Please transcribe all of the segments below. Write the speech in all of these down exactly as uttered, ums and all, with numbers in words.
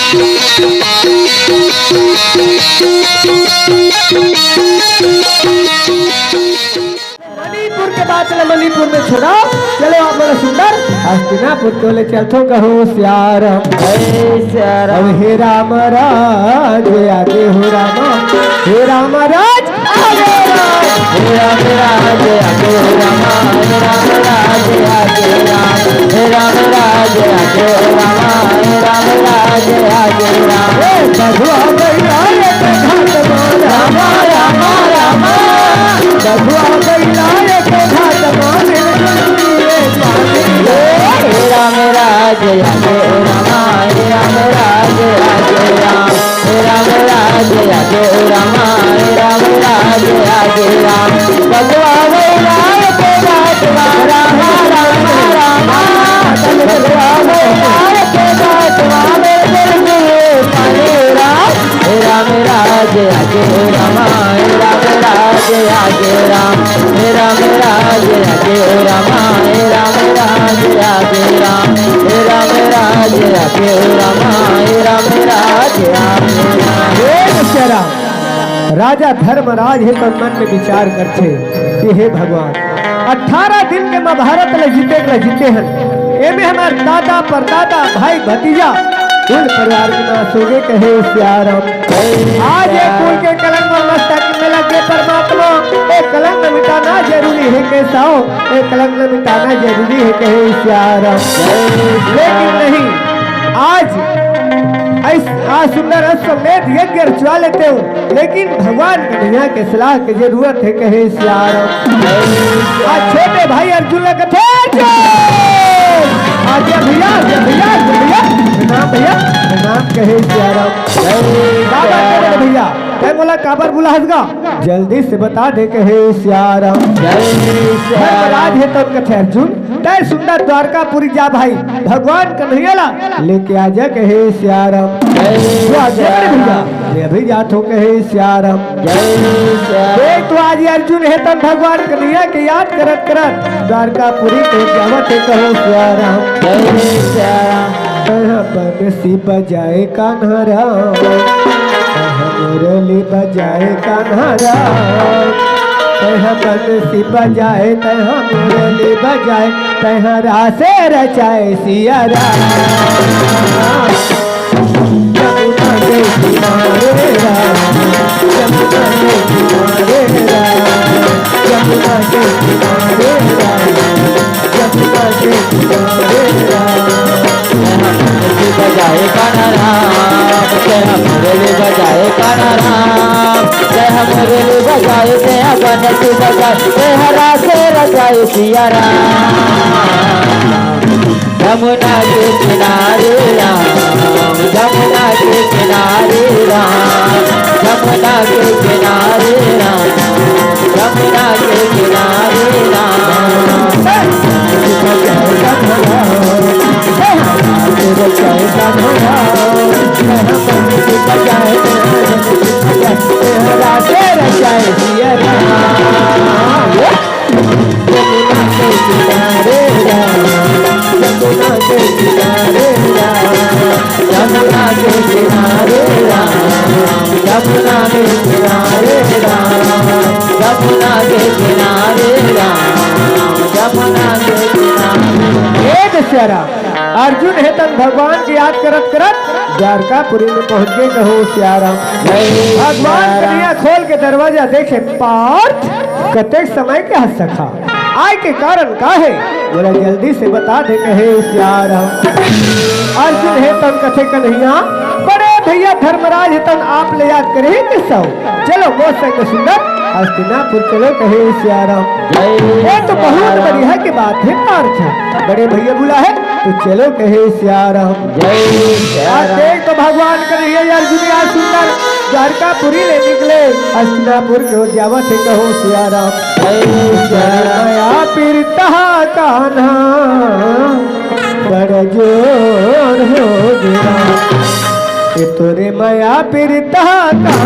मणिपुर के बात ला मणिपुर में छोड़ा, चलो आप बड़ा सुंदर हस्तिनापुर को ले चलथो, कहो सियाराम। जय सियाराम। अब हे राम राज आगे हो रामा, हे राम राज आगे राम। हे राम राज आगे रामा, हे राम राज आगे राम। हे राम राज आगे रामा, हे राम राज आगे राम। हे बधुआ गइया रे के घाट मा रामा, रामा, रामा। बधुआ गइया रे के घाट मा मिल जुल के स्वामी। हे राम राज आगे रामा, हे राम राज आगे राम। हे राम राज आगे रामा, हे राम राज आगे राम। बधुआ गइया रे के घाट मा रामा, रामा, रामा। बधुआ गइया रे के घाट मा मिल जुल के स्वामी राम। हे राम राज आगे रामा, हे राम राज आगे राम। हे राम राज आगे रामा, हे राम राज आगे राम। हे राम राज आगे रामा, हे राम राज आगे राम। हे दशहरा राजा धर्मराज हे तन मन में विचार करथे कि हे भगवान, अठारह दिन के महाभारत ल जीते ल जीते हन, एमे हमार दादा परदादा भाई भतीजा कुल परिवार के नाश होगे, कहे सियाराम। आज ये कुल के कलंक में मस्तक में लगे परमात्मा, ये कलंक मिटाना जरूरी हे के साव, ये कलंक मिटाना जरूरी हे, कहे सियाराम। लेकिन नहीं, आज ऐस-, आज सुंदर अश्वमेध यज्ञ रचवा लेते हो, लेकिन भगवान कन्हैया के सलाह के जरूरत हे, कहे सियाराम। आज छोटे भाई अर्जुन ला कथे, "अर्जुन, आजा भैया, आजा भैया, आजा भैया, प्रणाम भैया, प्रणाम," कहे सियाराम। बाबा कहे, "भैया, तैं मोला काबर बुलाहस गा? जल्दी से बता दे," कहे सियाराम। धर्मराज हे तब कथे, "अर्जुन, तैं सुंदर द्वारकापुरी जा भाई, भगवान कन्हैया ला लेके आजा," कहे सियाराम। "वो आगे बढ़ भैया, मैं अभी जात हूँ," कहे सियाराम। देख तो आज अर्जुन हे तन भगवान कन्हैया के याद करत करत द्वारकापुरी के जावत हे, कहो सियाराम। तैं बंसी बजाए कान्हा राम, तैं मुरली बजाए कान्हा राम। तैं बंसी बजाए, तैं मुरली बजाए, तैं रासे रचाए सिया राम। जमुना के किनारे राम, जमुना के किनारे राम, जमुना के किनारे राम, जमुना के किनारे राम। तैं मुरली बजाए कान्हा राम, तैं मुरली बजाए कान्हा राम, तैं मुरली बजाए, तैं बंसी बजाए, तैं रासे रचाए सिया राम। जमुना के किनारे राम, जमुना के किनारे राम, जमुना के किनारे राम, जमुना के किनारे राम। जमुना के किनारे राम, जमुना के किनारे राम, जमुना के किनारे राम, जमुना के किनारे राम, जमुना के किनारे राम, जमुना के किनारे। हे दशहरा, अर्जुन हे तन भगवान के याद करत करत द्वारकापुरी में पहुंच गे, कहो सियाराम। भगवान कन्हैया खोल के दरवाजा देखे, पार्थ, कतेक समय के हस सखा, आय के कारण का हे? बोला, जल्दी से बता दे, कहे सियाराम। अर्जुन हे तन कथे, कन्हैया, बड़े भैया धर्मराज हे तन आप ले याद करे हे के सव। चलो, मोर संग सुंदर हस्तिनापुर चलो, कहे सियाराम। ये तो बहुत बढ़िया के बात हे पार्थ, बड़े भैया बुलाए हे तो चलो, कहे सियाराम। जय सिया राम। देख तो भगवान कन्हैया अर्जुन यार सुंदर द्वारकापुरी ले निकले, हस्तिनापुर के ओर जावत हे, कहो सियाराम। जय सिया राम। मया पीर तहा कान्हा बड़ जोर हो गया। ए तोरे मया पीर तहा कान्हा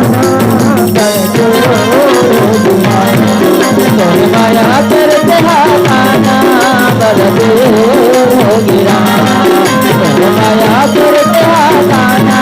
बड़ जोर हो गया। तोरे मया पीर तहा कान्हा बड़ जोर हो गया। तोरे मया पीर तहा कान्हा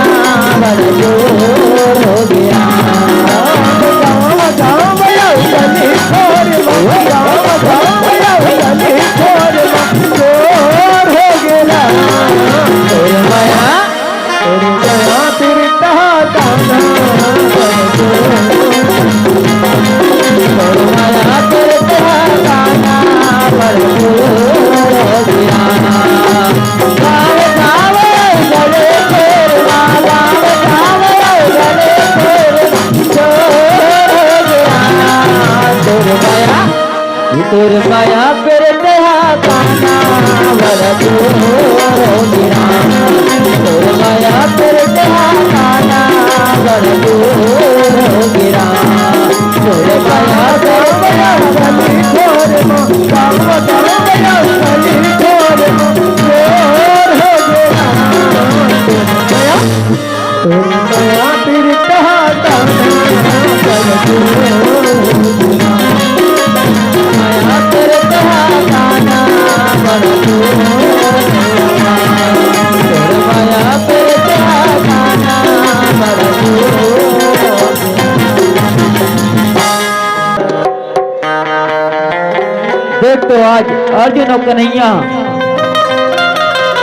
अर्जुन अउ कन्हैया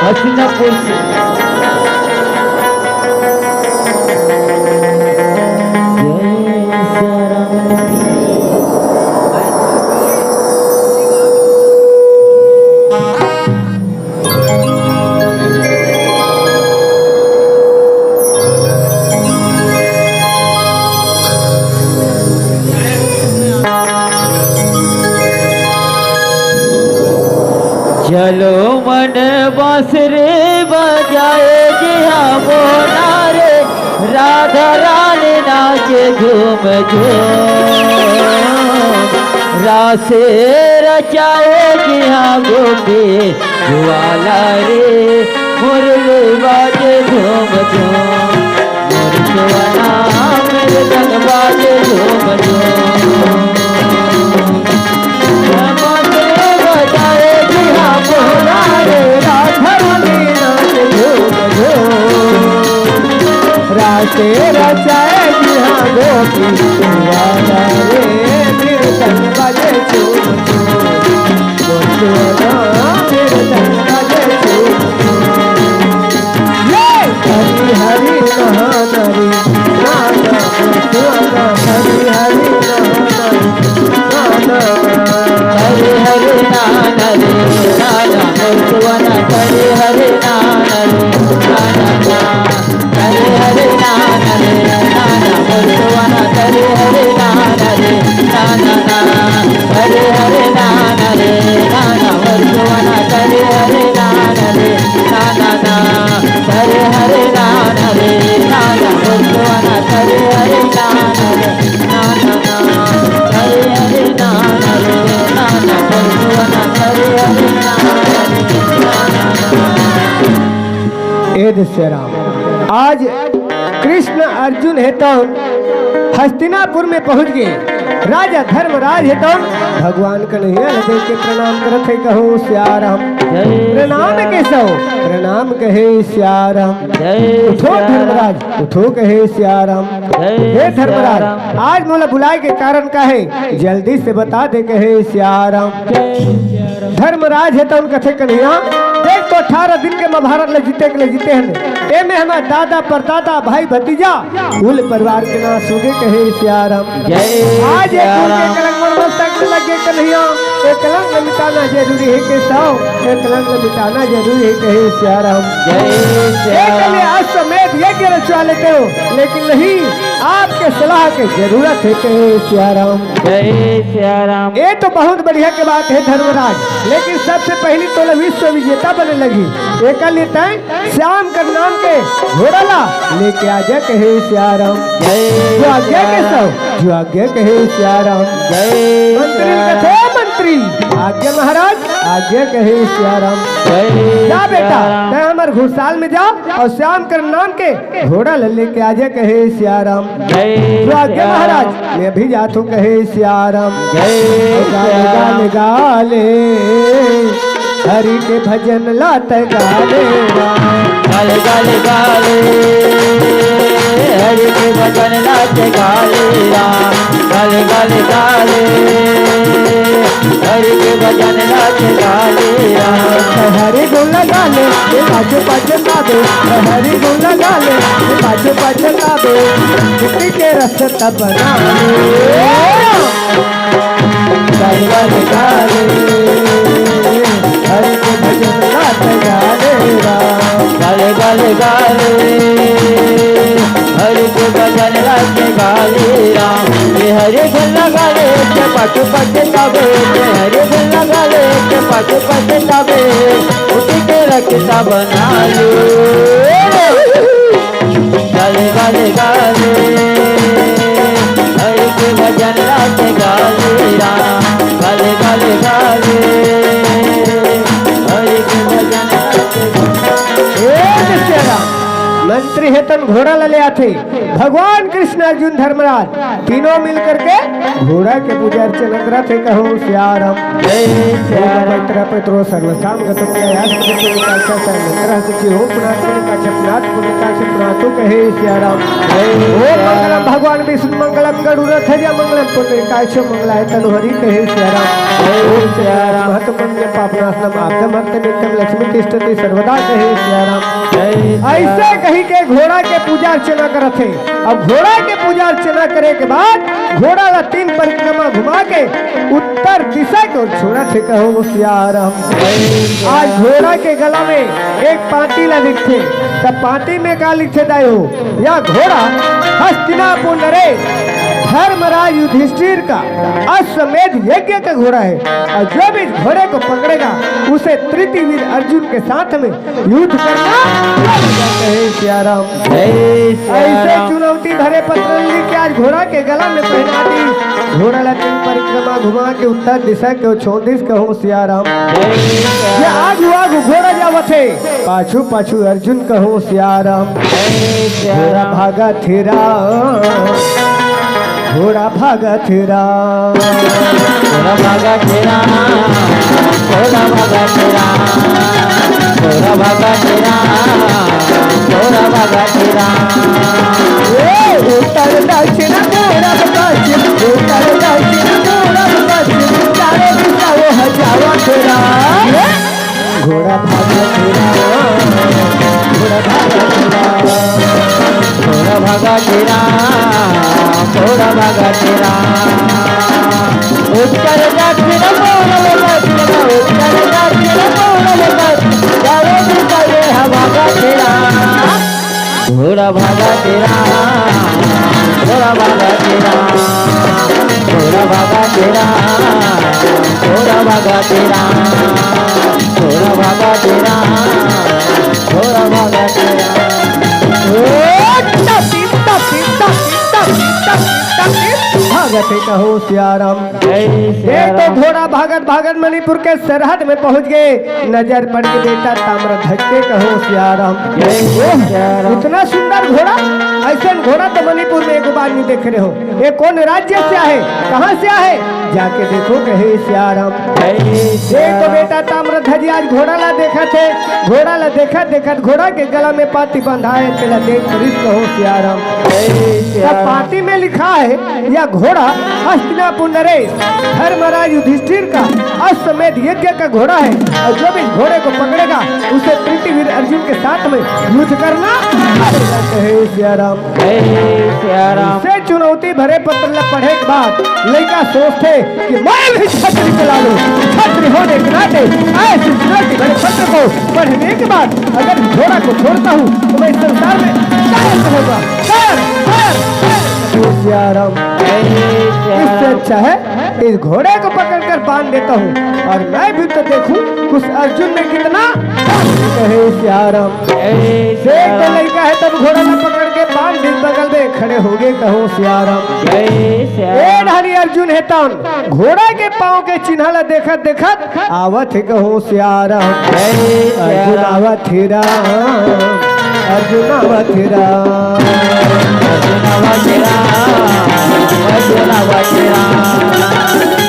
हस्तिनापुर से। जय सिया राम। चलो मन बांसुरी बजाए जिहां मोना रे, राधा रानी नाचे झूम झूम। रासे रचाए जिहां गोपी ग्वाला रे, मुरली बाजे झूम झूम। मोर सुवना मृदंग बाजे झूम झूम। बांसुरी बजाए जिहां मोना रे, राधा रानी नाचे झूम झूम। रासे रचाए जिहां गोपी ग्वाला रे, मृदंग बाजे झूम झूम। मोर सुवना मृदंग बाजे झूम झूम। हरि हरि नहाना रे नाना, हरि हरि नहाना रे नाना। हरि हरि नहाना रे नाना, मोर सुवना हरि हरि नहाना रे नाना। हरि हरि नहाना रे नाना, मोर सुवना हरि हरि नहाना रे नाना। हरि हरि नहाना रे नाना, मोर सुवना हरि हरि नहाना रे नाना। हरे हरे नाना रे नाना, बोलवाना हरे हरे नाना रे नाना। हरे हरे नाना रे नाना, बोलवाना हरे हरे नाना रे नाना। ए दशहरा, आज कृष्ण अर्जुन हे तौन हस्तिनापुर में पहुंच गे। राजा धर्मराज हे तौन भगवान कन्हैया ल देख के प्रणाम करत हे, कहो सिया राम। जय प्रणाम सिया राम। केशव, प्रणाम कहे सिया राम। जय उठो सिया राम। धर्मराज, उठो कहे सिया राम। जय हे सिया धर्मराज, राम। आज मोला बुलाए के कारण का हे? जल्दी से बता दे कहे सिया राम। जय सिया राम। धर्मराज हे तौन कथे कन्हैया, देख तो अठारह दिन के महाभारत ल जीते के ल जीते हन। एमे हमर दादा परदादा भाई भतीजा कुल परिवार के नाश होगे कहे सिया राम। जय आज ये सिया कुल के राम। कलंक मोर मस्तक में लग गे कन्हैया, ये कलंक मिटाना जरूरी हे केशव, ये कलंक मिटाना जरूरी हे कहे सिया राम। जय सिया एक राम। लिए अश्वमेध यज्ञ रचवा लेते हो, लेकिन नहीं, आपके सलाह के जरूरत हे कहे सिया राम। जय सिया राम। ये तो बहुत बढ़िया के बात हे धर्मराज, लेकिन सबसे पहली तोला विश्व विजेता बने लगही। एक लिए तय श्याम कर नाम के घोड़ा ला लेके आजा कहे सिया राम। जय जो आज्ञा सिया राम। केशव, जो आज्ञा कहे सिया राम। जय मंत्री सिया राम। कथे मंत्री, आज्ञा महाराज, आज्ञा कहे सिया राम। जय जा बेटा, सिया राम। तय हमर घुड़साल में जा और श्याम कर नाम के घोड़ा ल लेके आजा कहे सिया राम। जय जो आज्ञा सिया राम। महाराज, मैं भी जाथों कहे सिया राम। जय गाले सिया राम। गाले गाले, हरि के भजन ला तय गाले राम। गाले गाले गाले, हरि के भजन ला तय गाले राम। गाले गाले गाले, हरि के भजन ला तय गाले राम। हरि गुण गाले, ये पाछे पाछे पावे। हरि गुण गाले, ये पाछे पाछे पावे। मुक्ति के रस तब बना ले। गाले गाले गाले, हरि के भजन ला तय गाले राम। गाले गाले गाले, हरि के भजन ला तय गाले राम। ये हरि गुण गाले के पाछू पाछे ताबे, ये हरि गुण गाले के पाछू पाछे ताबे। उठ के रखता बना लो। गाले गाले गाले, हरि के भजन ला तय गाले राम। गाले गाले गाले, हरि के भजन ला तय गाले। ए दशहरा, मंत्री हे तन घोड़ा ला ले आथे। भगवान कृष्ण, अर्जुन, धर्मराज तीनों मिल करके घोड़ा के पूजा अर्चना करत हे, कहो सियाराम। जय सियाराम। मंत्र पत्रो सर्वकाम गतम, कायास गतम काक्षा सर्वत्र हस्तु, ओम पुनात पुनकाक्षम पुनात पुनकाक्षम पुनातु, कहे सियाराम। जय ओम सियाराम। मंगलम भगवान विष्णु मंगलम गरुड़ ध्वजा मंगलम पुंडरीकाक्षम मंगलाय तनु हरि, कहे सियाराम। जय ओम सियाराम। महत पुण्य पाप नाशनम आपदा मर्त नित्यम लक्ष्मी तिष्ठति सर्वदा, कहे सियाराम। जय सियाराम। ऐसे कही के घोड़ा के पूजा अर्चना करत हे। अब घोड़ा के पूजा अर्चना करे के बाद घोड़ा ला तीन परिक्रमा घुमा के उत्तर दिशा के ओर छोड़त हे, कहो सियाराम। आज घोड़ा के गला में एक पांती ला दिखथे, त पांती में का लिखथे दाई हो? या घोड़ा हस्तिनापुर नरेश धर्मराज युधिष्ठिर का अश्वमेध यज्ञ का घोड़ा है, और जो भी इस घोड़े को पकड़ेगा उसे तृतीयवीर अर्जुन के साथ में युद्ध करना पड़ेगा, कहे सियाराम। जय सियाराम। ऐसे चुनौती भरे पत्र लिख के आज घोड़ा के गला में पहना दी। घोड़ा ला तीन परिक्रमा घुमा के उत्तर दिशा के ओर छोड़ दिस, कहो सियाराम। जय सियाराम। ये आगू आगू घोड़ा जावत हे, पाछू पाछू अर्जुन, कहो सियाराम। जय सियाराम। घोड़ा भागत हे राम, घोड़ा भागत हे राम। घोड़ा भागा तेरा, घोड़ा भागा तेरा, घोड़ा भागा तेरा, घोड़ा भागा तेरा। ए, उत्तर दक्षिण पूरब पश्चिम, उत्तर दक्षिण पूरब पश्चिम, चारों दिशा वो हजावा तेरा। घोड़ा भागा तेरा, घोड़ा भागा तेरा, घोड़ा भागा तेरा, घोड़ा भागा तेरा। उत्तर दक्षिण पूरब पश्चिम, उत्तर दक्षिण पूरब पश्चिम, चारों दिशा ये हवा का तेरा। घोड़ा भागा तेरा, घोड़ा भागा तेरा, घोड़ा भागा तेरा, घोड़ा भागा तेरा, घोड़ा भागा तेरा, घोड़ा भागा तेरा। ओ, तपी, तपी, तपी, तपी, तपी, तपी, भागत हे कहो सियाराम। जय ये तो सियाराम। घोड़ा भागत भागत मणिपुर के सरहद में पहुंच गए। नजर पड़ के बेटा ताम्रध्वज के, कहो सियाराम। जय सियाराम। इतना सुंदर घोड़ा, ऐसा घोड़ा तो मणिपुर में एक बार नहीं देख रहे हो। ये कौन राज्य से आए, कहाँ से आए, जाके देखो, कहे सियाराम। जय ये तो सियाराम। बेटा ताम्रध्वज आज घोड़ा ला देखत हे, घोड़ा ला देखत देखत घोड़ा के गला में पाती बंधा है, तेला देख करिस, कहो सियाराम। जय तब सियाराम। पाती में लिखा है, या घोड़ा हस्तिनापुर नरेश धर्मराज युधिष्ठिर का अश्वमेध यज्ञ का घोड़ा है, और जो भी इस घोड़े को पकड़ेगा उसे पृथ्वीवीर अर्जुन के साथ में युद्ध करना पड़ेगा, कहे सियाराम। जय सियाराम। से चुनौती भरे पत्र ला पढ़े के बाद लइका सोचथे कि मैं भी छतरी के लालू, छतरी होने के नाते ऐसे चुनौती भरे पत्र को पढ़ने के बाद अगर घोड़ा को छोड़ता हूँ तो मैं इस संसार में गायब होगा। गायब, गायब, गायब। सियाराम। इससे अच्छा है इस घोड़े को पकड़कर बांध देता हूँ और मैं भी तो देखूं उस अर्जुन में कितना दम है। सियाराम। देख तो लइका है तब घोड़ा ला पकड़ के बांध दे, बगल में खड़े हो गए, कहो सियाराम। जय सियाराम। ए धनी अर्जुन है तन घोड़ा के पाँव के चिन्ह ला देखत देखत आवत हे, कहो सियाराम। जय सियाराम। अर्जुन आवत हे राम, अर्जुन आवत हे राम। अर्जुन आवत हे राम, अर्जुन आवत हे राम।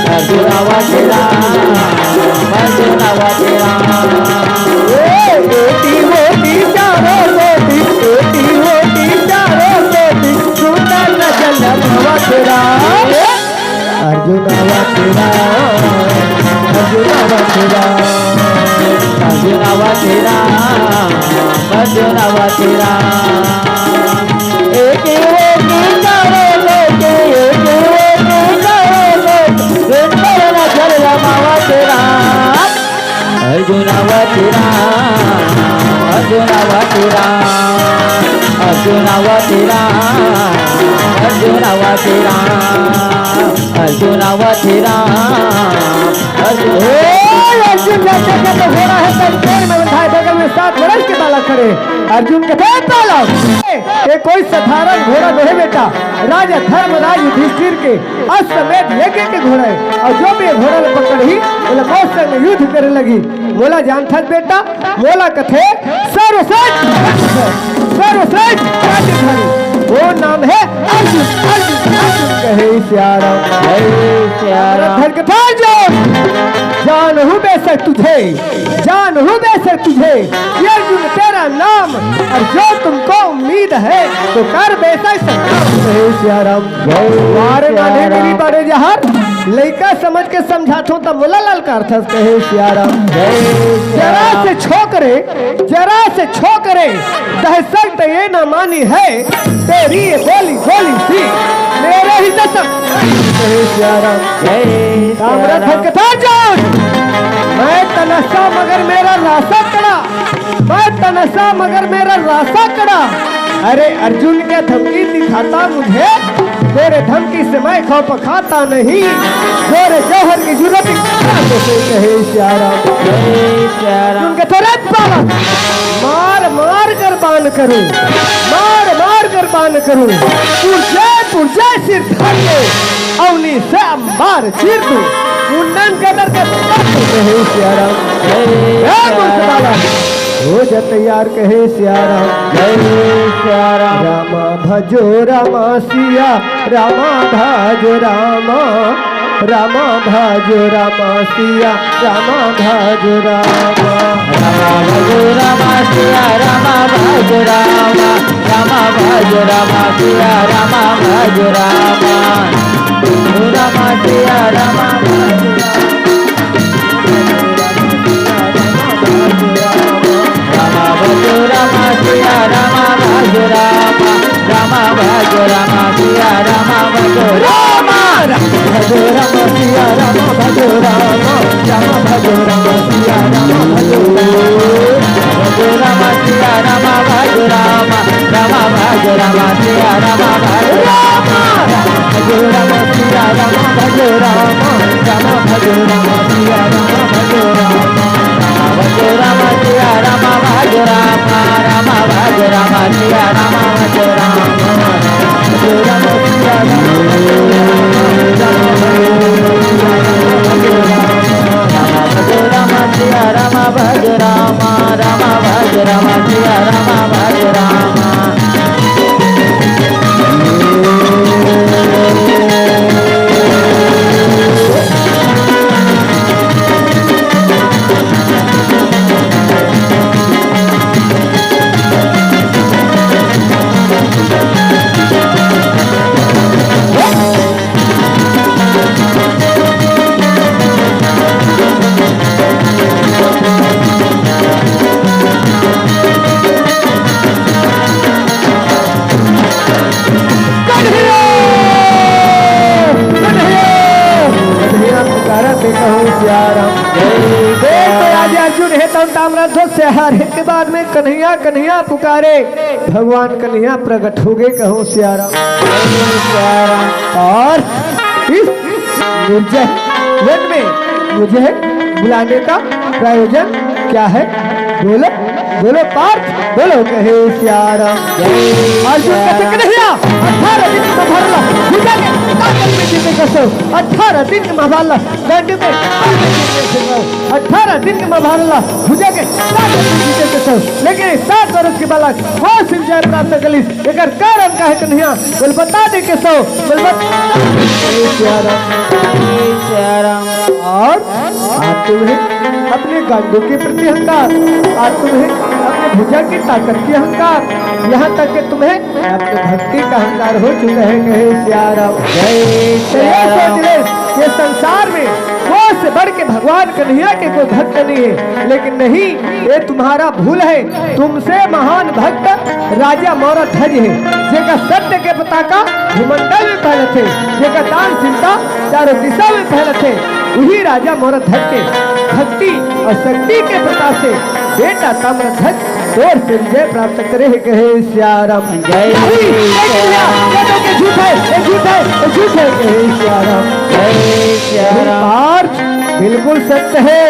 अर्जुन आवत हे राम, अर्जुन आवत हे राम। ए, एती ओती चारों कोती, एती ओती चारों कोती, सुंदर नजर लभवत हे राम। अर्जुन आवत हे राम, अर्जुन आवत हे राम। अर्जुन आवत हे राम, अर्जुन आवत हे राम। एती ओती चारों कोती, एती ओती चारों कोती, सुंदर नजर लभवत हे राम। अर्जुन आवत हे राम, अर्जुन आवत हे राम। अर्जुन आवत हे राम, अर्जुन आवत हे राम। अर्जुन आवत हे राम, अर्जुन। ए, अर्जुन जैसे के तो घोड़ा है, तन पेड़ में बंधा है, बगल में सात बरस के बालक खड़े। अर्जुन के फेर बालक, ए, ये कोई साधारण घोड़ा नहीं बेटा, राजा धर्मराज युधिष्ठिर के अश्वमेध यज्ञ के घोड़ा है, और जो भी ये घोड़ा ला पकड़ही, ओला मौत से युद्ध करे लगही। मोला जानथस बेटा, मोला कथे सर्वश्रेष्ठ, सर्वश्रेष्ठ सिया राम, जय सिया राम। धर के फाड़ जो, जानहूँ बेशक तुझे, जानहूँ बेशक तुझे, ये अर्जुन तेरा नाम, और जो तुमको उम्मीद है, तो कर बेशक संग्राम। जय सिया राम, जय मारे सिया नाने मेरी राम। बड़े जहर, लइका समझ के समझाथों तब बोला ललकारथस, कहे सिया राम। जय सिया जरा राम। से छोकरे, जरा से छोकरे, दहशत ये ना मानी है, तेरी ये बोली बोली सी मेरे ही दसम। जय सिया राम। जय सिया ताम्रध्वज राम। कथा जान, मैं तनसा मगर मेरा रासा कड़ा, मैं तनसा मगर मेरा रासा कड़ा। अरे अर्जुन क्या धमकी दिखाता मुझे, तेरे धमकी से मैं खौफ खाता नहीं, तेरे जौहर की जरूरत क्या तुझे, कहे सिया राम। जय सिया राम। अर्जुन के थोड़े पाला, मार मार कर बाण करूं, मार मार कर बाण करूं, पुरजे पुरजे सिर धर ले, अवनी से अंबार चीर दूं, मुंडन कदर के पत्थर, कहे सिया राम। जय हे सिया राम। मूर्ख बालक, हो जा तैयार, कहे सिया राम। जय सिया राम। रामा भजो रामा सिया, रामा भजो रामा, रामा भजो रामा सिया, रामा भजो रामा। रामा भजो रामा सिया, रामा भजो रामा, रामा भजो रामा सिया, रामा भजो रामा। रामा सिया, रामा भजो रामा। रामा भजो रामा सिया, रामा भजो रामा, रामा भजो रामा सिया, रामा भजो रामा। रामा भजो रामा सिया, रामा भजो रामा, रामा भजो रामा सिया, रामा भजो रामा। भजो रामा सिया, रामा भजो रामा, रामा भजो रामा सिया, रामा भजो रामा। भजो रामा सिया, रामा भजो रामा, रामा भजो रामा सिया, रामा भजो रामा। रामा भजो रामा सिया, रामा भजो रामा, रामा भजो रामा सिया, रामा भजो रामा। रामा भजो रामा सिया, रामा भजो रामा, रामा भजो रामा सिया, रामा भजो रामा। रामा भजो रामा सिया, रामा भजो रामा, रामा भजो रामा सिया, रामा भजो रामा। कन्हैया! कन्हैया! कन्हैया पुकारा ते कहूँ सिया राम। जय देख तो राजा अर्जुन हे तन ताम्रध्वज से हारे के बाद में कन्हैया, कन्हैया पुकारे। भगवान कन्हैया प्रकट हो गए, कहूँ सिया राम। जय सिया राम। और इस निर्जन वन में मुझे बुलाने का प्रयोजन क्या है? बोलो, बोलो पार्थ, बोलो कहे सिया राम। जय अर्जुन सिया कहते, राम। कन्हैया, अठारह दिन में भरला, भुजा के ताकत में जीते कसो, अठारह दिन में भरला, गंड में ताकत में जीते कसो, अठारह दिन में भरला, भुजा के ताकत में जीते कसो, लेकिन सात वर्ष के बालक वो सिंह जय प्राप्त कलिस, एकर कारण का है कन्हैया? बोल बता दे केसव, बोल बता। हे सिया राम, हे सिया राम। और आज तुम्हें अपने गांडू के प्रति अहंकार, आज तुम्हें अपने भुजा की ताकत की अहंकार, यहाँ तक कि तुम्हें अपने भक्ति का अहंकार हो चुका है। कहे सिया राम। जय तो ये सिया राम। सोच ले, ये संसार में वो से बढ़ के भगवान कन्हैया के कोई भक्त नहीं है, लेकिन नहीं, ये तुम्हारा भूल है। तुमसे महान भक्त राजा मौरध्वज हे, जेकर सत्य के पताका भूमंडल में फैलथे, जेकर दानशीलता चारों दिशा में फैलथे, उही राजा मौरध्वज के भक्ति और शक्ति के प्रताप से बेटा ताम्रध्वज तोर से विजय प्राप्त करे हे, कहे सिया राम। जय नहीं, श्री लेकिन राम। ये तो के झूठ है, ये झूठ है, ये झूठ है, कहे सिया राम। जय सिया राम। पार्थ बिल्कुल सत्य है।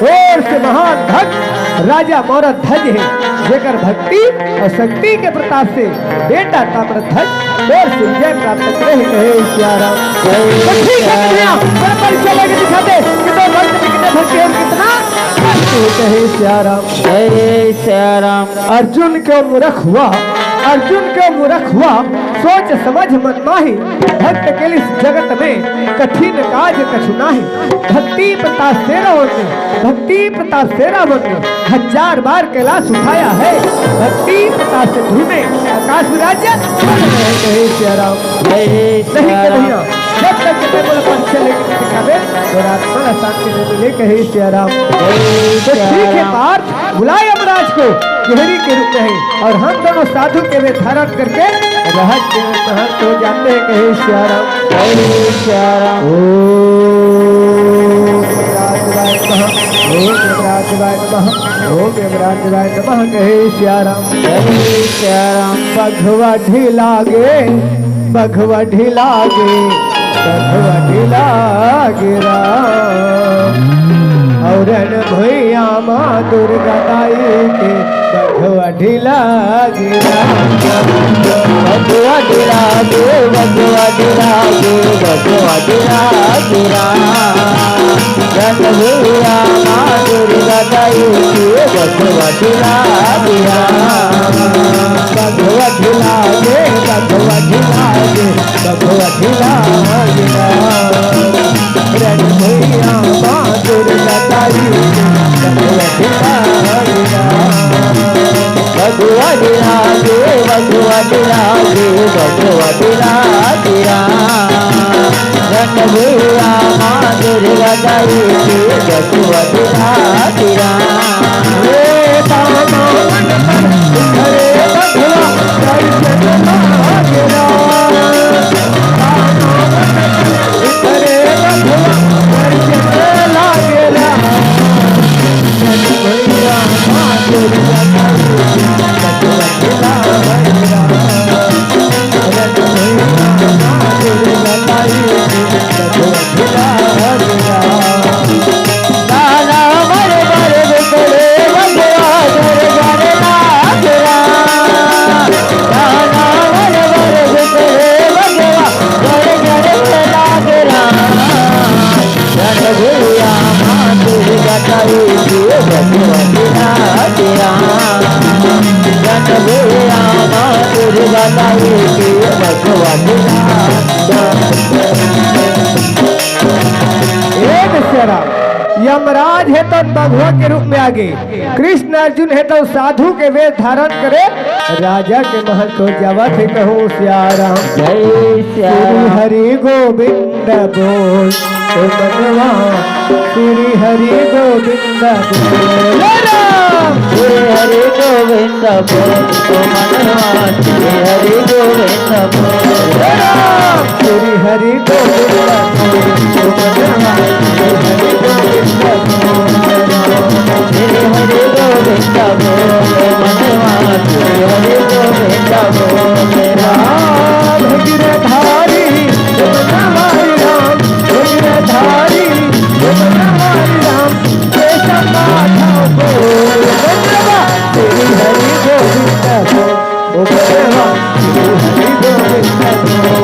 तोर से महान भक्त राजा मौरध्वज हे, जेकर भक्ति और शक्ति के प्रताप से बेटा ताम्रध्वज तोर से विजय प्राप्त करे हे, कहे सिया राम। जय तो ठीक है, सिया राम। भैया, मेरा परिचय लेके दिखा दे कि तो भक्त कितने भक्ति और कितना भक्त है, कहे सिया राम। जय सिया राम। अर्जुन क्यों मूर्ख हुआ? अर्जुन क्यों मूर्ख हुआ, सोच समझ मन माही। भक्त के लिए इस जगत में कठिन काज कछु नाही। भक्ति प्रताप से रावण ने, भक्ति प्रताप से रावण ने हजार बार कैलाश उठाया है। भक्ति प्रताप से धूमे आकाश विराज बन रहे। कहे सिया राम। जय नहीं सिया राम। कन्हैया, जब तक मैं बोला परीक्षा लेके नहीं दिखावे, और आत्मा ला शांति नहीं मिले। कहे सिया राम। जय तो सिया ठीक है राम। पार्थ, बुला यमराज को गहरी के रूप में है, और हम दोनों साधु के वेश धारण करके रहस्य में महत्व हो जाते हैं। कहे सिया राम। जय सिया राम। ओम यमराज शिवाय नमः, ओम यमराज शिवाय नमः, ओम यमराज शिवाय नमः। कहे सिया राम। जय सिया राम। बघवा ढिला गे, बघवा ढिला गे, बघवा ढिला गे राम। और रण भुइया माँ दुर्गा दाई के बघवा ढिला गे राम। बघवा ढिला गे, बघवा ढिला गे, बघवा ढिला गे राम। रण भुइया माँ दुर्गा दाई के बघवा ढिला गे राम। बघवा ढिला गे, बघवा ढिला गे, बघवा ढिला गे राम। रण भुइया माँ दुर्गा दाई के बघवा ढिला गे राम। बघवा ढिला गे, बघवा ढिला गे, बघवा ढिला गे राम। रण भुइया माँ दुर्गा दाई के बघवा ढिला गे राम। रे दानवन पर उतरे बघवा, दर्शन मांगे राम। दानवन पर उतरे बघवा, दर्शन मांगे राम। रणभूया माँ दुर्गा ताई के बघवा ढिला गे राम। रणभूया माँ दुर्गा ताई के बघवा ढिला गे राम। हे दशहरा, यमराज हे तो बघवा के रूप में आगे, कृष्ण अर्जुन हे तो साधु के वेश धारण करे, राजा के महल को जावत हे कहूँ सिया राम। जय सिया श्री राम। हरि गोविंद बोल, ओ मनवा, श्री हरि गोविंद बोल। जय राम। श्री हरि गोविंद बोल, ओ मनवा, श्री हरि गोविंद बोल। जय राम। श्री हरि गोविंद बोल, ओ मनवा, श्री हरि गोविंद बोल। श्री हरि गोविंद बोल, ओ मनवा, श्री हरि गोविंद बोल। राम गिरधारी, ओ मनवा राम, ओ गिरधारी, ओ मनवा राम। केशव माधव बोल, ओ मनवा, श्री हरि गोविंद बोल। ओ मनवा, श्री हरि गोविंद बोल।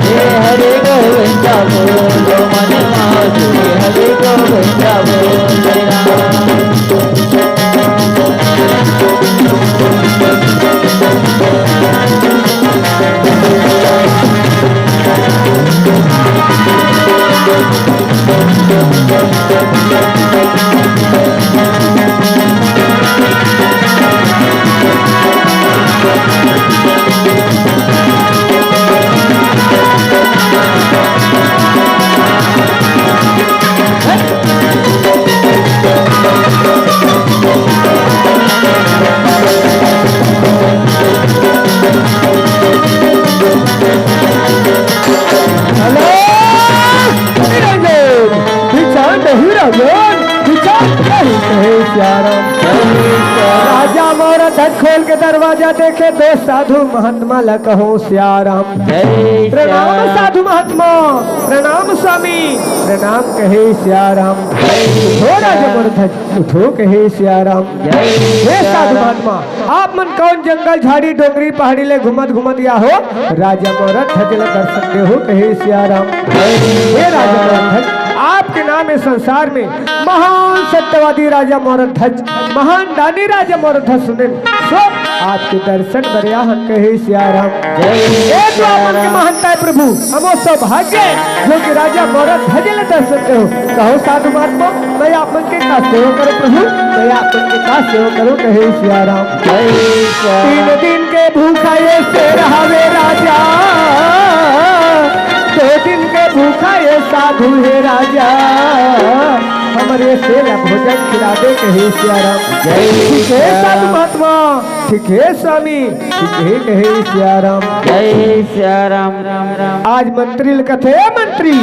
हे हरि गोविंद बोल, ओ मनवा, श्री हरि गोविंद बोल। हेलो, नहीं राजन, विचार नहीं राजन, विचार नहीं। कहे सिया राम। राजा मोर धज खोल के दरवाजा देखे, दो साधु महात्मा ला कहूँ सिया राम। जय सिया प्रणाम राम। साधु महात्मा, प्रणाम स्वामी, प्रणाम कहे सिया राम। जय हो राजा सिया राम। मोर धज उठो कहे सिया राम। जय हे सिया साधु राम। महात्मा, आप मन कौन जंगल, झाड़ी, डोंगरी, पहाड़ी ले घूमत घूमत या हो? राजा मोर धज ला दर्शन दे हो कहे सिया राम। जय हे राजा सिया राम। मोर धज, आपके नाम ए संसार में महान सत्यवादी राजा मोरध्वज, महान दानी राजा मोरध्वज सुनेन। सो आपके दर्शन बर आए हन कहे सिया राम। जय ए तो सिया आपन के राम। महानता हे प्रभु, हमो सौभाग्य हे जो कि राजा मोरध्वज ल दर्शन देहू। कहो साधु महात्मा, मैं आपन के का सेवा करूं प्रभु, मैं आपन के का सेवा करूं कहे सिया राम। जय सिया तीन राम। दिन के भूखा ए शेर हवे राजा, दो दिन के भूखा ए साधु हे राजा, हमरे शेर ला भोजन खिला दे कहे सिया राम। जय ठीक हे सिया साधु राम। महात्मा, ठीक हे स्वामी, ठीक हे कहे सिया राम। जय सिया राम। आज मंत्री ल कथे, "ए मंत्री,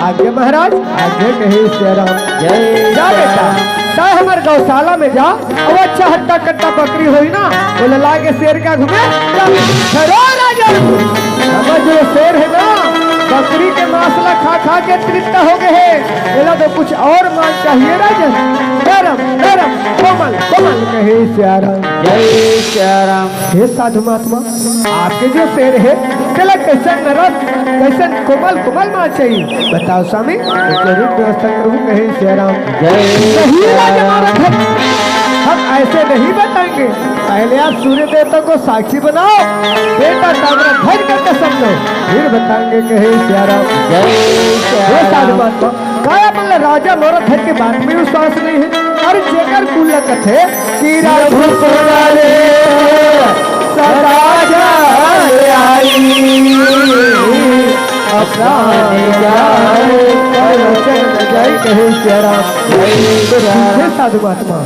आज्ञा महाराज, आज्ञा कहे सिया राम।" जय जा सिया बेटा, राम। तैं हमर गौशाला में जा, अउ अच्छा हट्टा कट्टा बकरी होही ना, ओला लाके शेर के आगू में डाल दे। "अरे राजा, हमर जो शेर हे ना, बकरी के मांस ला खा खा के तृप्त हो गे हे, एला तो कुछ अउ मांस चाहिए राजा, नरम नरम कोमल कोमल कहे सिया राम।" जय सिया राम। हे साधु महात्मा, आपके जो शेर हे, तेला कइसन नरम, कइसन कोमल कोमल मांस चाहिए, बताओ स्वामी, जरूर व्यवस्था करूं कहे सिया राम। जय नहीं राजा महाराज, हम ऐसे नहीं बताएंगे, पहले आप सूर्य देवता को साक्षी बनाओ, बेटा ताम्रध्वज का कसम लो, फिर बताएंगे कहे सिया राम। जय सिया हे साधु राम। महात्मा, काय अपन ला राजा मोरध्वज के बात में विश्वास नहीं हे? अरे जेकर कुल ल कथे कि रघुकुल ले सदा जल आई, अप्रान जाय प्रवचन जाय कहे सिया राम। हे साधु महात्मा,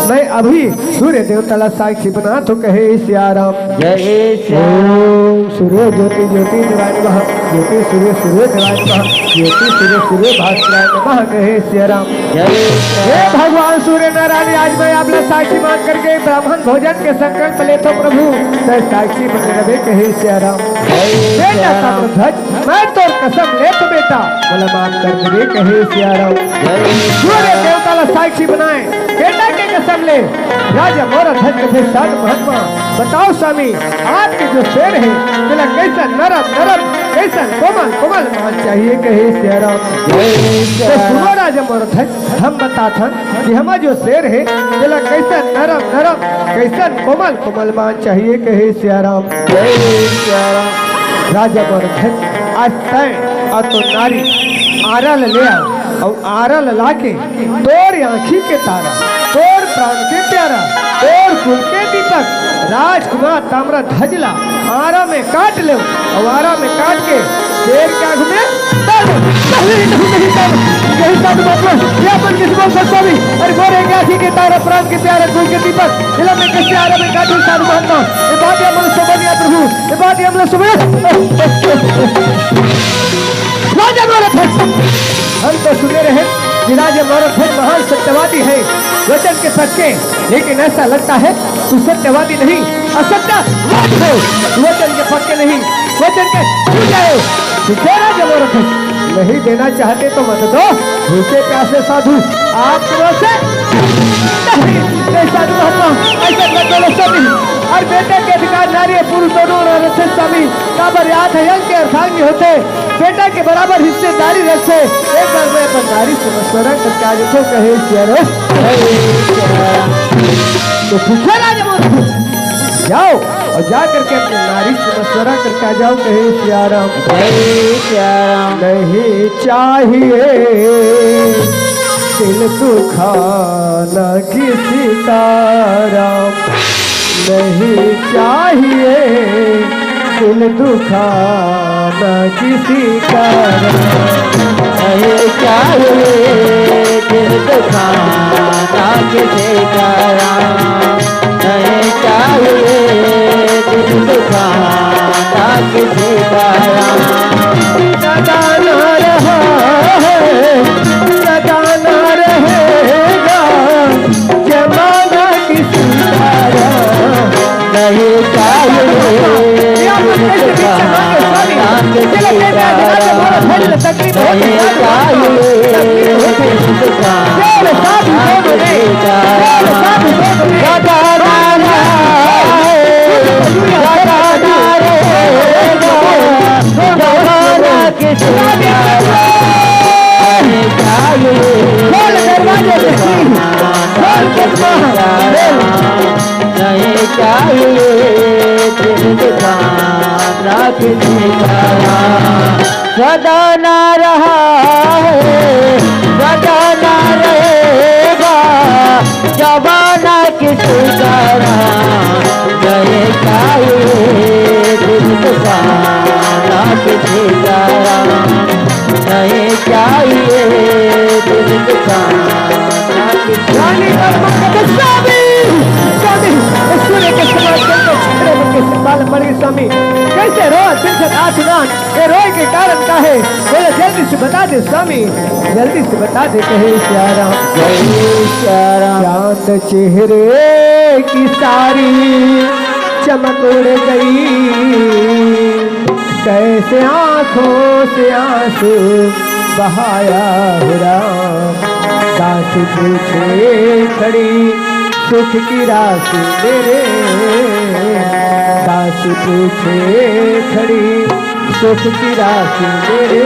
मैं अभी सूर्य देवता ला साक्षी बनात हों कहे सिया राम। जय सिया राम। ओम सूर्य ज्योति ज्योति देवाय नमः, ज्योति सूर्य सूर्य देवाय नमः, ज्योति सूर्य सूर्य भास्कराय नमः कहे सिया राम। जय सिया हे राम। भगवान सूर्य नारायण, आज मैं आप ला साक्षी मान करके ब्राह्मण भोजन के संकल्प लेथों प्रभु, तैं साक्षी बने रहे कहे सिया राम। जय सिया बेटा राम। ताम्रध्वज, मैं तोर कसम लेथों बेटा, मोला माफ कर दे कहे सिया राम। जय सिया सूर्य राम। देवता ला साक्षी बनाए, बेटा के कसम ले, राजा मोरध्वज कथे साधु महात्मा, बताओ स्वामी, आपके जो शेर हे, तेला कइसन नरम नरम, कइसन कोमल कोमल मांस चाहिए कहे सिया राम। जय सिया तो सुनो राम। राजा मोरध्वज, हम बताथन कि हमर जो शेर हे, तेला कइसन नरम नरम, कइसन कोमल कोमल मांस चाहिए कहे सिया राम। जय सिया राम। राजा मोरध्वज, आज तैं अउ तोर नारी आरा ल ले आव, अउ आरा ल लाके तोर आँखी के तारा, तोर प्राण के प्यारा, तोर कुल के दीपक, राजकुमार ताम्रध्वज ला आरा में काट लेव, अउ आरा में काट के शेर के आगू में डाल देव। नहीं, नहीं, नहीं, नहीं, नहीं, साधु महात्मा, ये अपन किसी बोल सकता नहीं। अरे मोर एक आँखी के तारा, प्राण के प्यारा, कुल के दीपक, इला मैं कइसे आरा में काटूं साधु महात्मा? ये बात ये हमला समझ नहीं आया प्रभु, ये बात ये हमला समझ। राजा मोरध्वज, हम तो सुने रहे कि राजा मोरध्वज महान सत्यवादी हे, वचन के पक्के, लेकिन ऐसा लगता है तू सत्यवादी नहीं, असत्यवादी हो। वचन के पक्के नहीं, वचन के झूठे हो। ठीक है राजा मोरध्वज, नहीं देना चाहते तो मत दो, भूखे प्यासे साधु आप लोगों से नहीं, नहीं साधु महात्मा, ऐसा कर दो स्वामी। अउ बेटा के अधिकार नारी अउ पुरुष दोनों ओर रथे स्वामी, काबर आठ अंग के अर्धांगिनी होथे, बेटा के बराबर हिस्सेदारी रखे। एक बार मैं अपन नारी से मशवरा करके आ जाथों कहे सिया राम। तो ठीक है राजा मोरध्वज, जाओ अउ जा करके अपने नारी से मशवरा करके आ जाओ कहे सिया राम। जय सिया राम। नहीं चाहिए दिल दुखाना किसी का राम, नहीं चाहिए दिल दुखाना किसी का राम। नहीं चाहिए दिल दुखाना किसी का राम, नहीं चाहिए दिल दुखाना किसी का राम। सदा ना रहा है, सदा ना रहेगा जमाना किसी का राम। नहीं चाहिए दिल दुखाना किसी का राम। आइए दिल दुकाना किसी का सदा ना रहा है, सदा ना रहेगा जमाना किसी का। गए चाहिए दिल दुकाना किसी का। नहीं चाहिए दिल दुकाना किसी रानी पद्मा का स्वामी, स्वामी, सूर्य के समान चंद्र छत्र के बाल पड़ गए स्वामी। कैसे रो तुमसे नाथ नाथ, ये रोए के कारण का है? बोले जल्दी से बता दे स्वामी, जल्दी से बता दे। कहे सिया राम, जय सिया राम। चांद चेहरे की सारी चमक उड़ गई, कैसे आंखों से आंसू बहाया हो राम। दास पूछे खड़ी सुख की राशि मेरे, दास पूछे खड़ी सुख की राशि मेरे,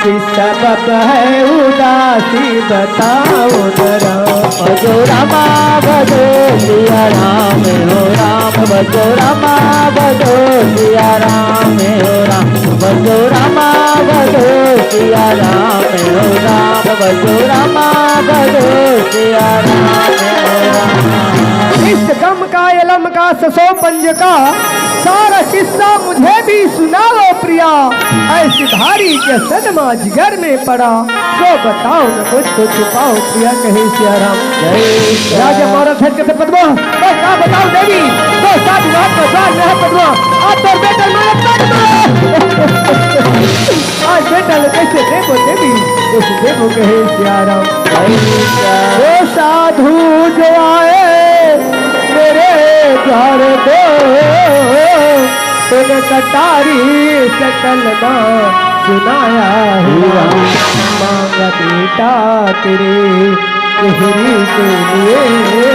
किस सबब है उदासी बताओ जरा। भजो रामा भजो सिया राम हो राम, भजो रामा भजो सिया राम हो राम, भजो रामा भजो सिया राम हो राम, भजो रामा भजो सिया राम हो राम। इस गम का, ये लम का, ससो पंज का सारा किस्सा मुझे भी सुनाओ प्रिया। ऐसी भारी के सदमा जिगर में पड़ा, जो बताओ न मुझको छुपाओ प्रिया। कहे सिया राम। जय सिया राजा राम। मारा धर के पद्मा, मैं क्या बताऊं देवी, तो साधु रात का साथ में है पद्मा। आज तो बेटा मारा पद्मा। आज बेटा ले कैसे देवो देवी, कैसे देवो। कहे सिया राम। जय सिया राम। वो साधु जो आए मेरे द्वार को, तूने कटारी सकल ना सुनाया हुआ। मांग बेटा तेरे चेहरे के लिए,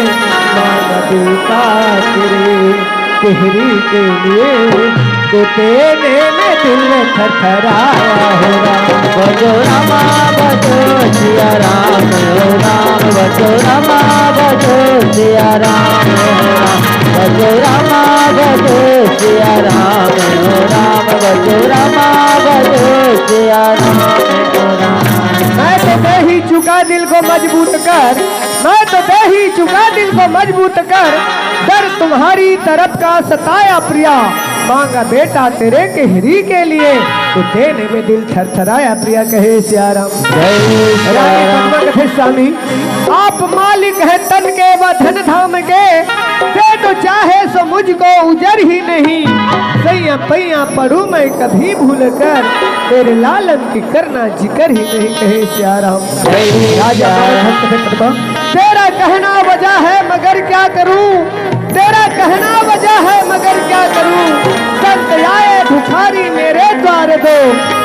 मांग बेटा तेरे चेहरे के लिए, तो तेरे में दिल थरथराया हो राम। भजो रामा भजो सिया राम हो राम, भजो रामा भजो सिया राम हो राम, भजो रामा भजो सिया राम हो राम, भजो रामा भजो सिया राम हो राम। मैं तो दे ही चुका दिल को मजबूत कर, मैं तो दे ही चुका दिल को मजबूत कर, दर्द तुम्हारी तरफ का सताया प्रिया। मांगा बेटा तेरे केहरी के लिए, तो देने में दिल थरथराया प्रिया। कहे सिया राम। जय सिया राम। रानी पद्मा कथे स्वामी, आप मालिक हैं तन के व धन धाम के, दे दो चाहे सो मुझको उजर ही नहीं। सैया पैया पड़ू मैं कभी भूल कर, तेरे लालन की करना जिक्र ही नहीं। कहे सिया राम। जय राजा सिया राम। भक्त पद्मा, तेरा कहना वजह है मगर क्या करूं, तेरा कहना वजह है मगर क्या करूं। संत आए भिखारी मेरे द्वार दो,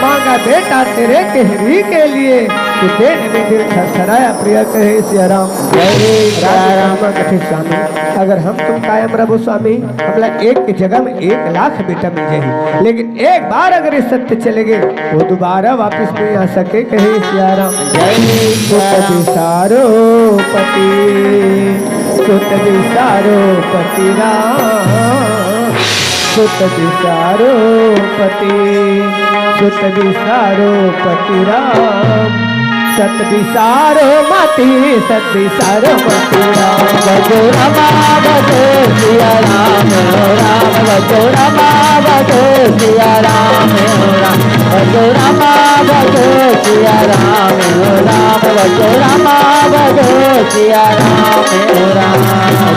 मांगा बेटा तेरे केहरी के लिए, तो देने में दिल थरथराया प्रिया। कहे सिया राम। जय सिया राम। राम कथे स्वामी, अगर हम तुम कायम रहो स्वामी, हमला एक के जगह में एक लाख बेटा मिल जाही, लेकिन एक बार अगर ये सत्य चले गए, वो दोबारा वापस नहीं आ सके। कहे सिया राम। जय सिया राम। सुत विसारो पति, सुत विसारो पति राम, सुत विसारो पति, सुत विसारो पति राम, सत विसारो मति, सत विसारो मति राम। भजो रामा भजो सिया राम हो राम, भजो रामा भजो सिया राम हो राम, भजो रामा भजो सिया राम हो राम, भजो रामा भजो सिया राम हो राम।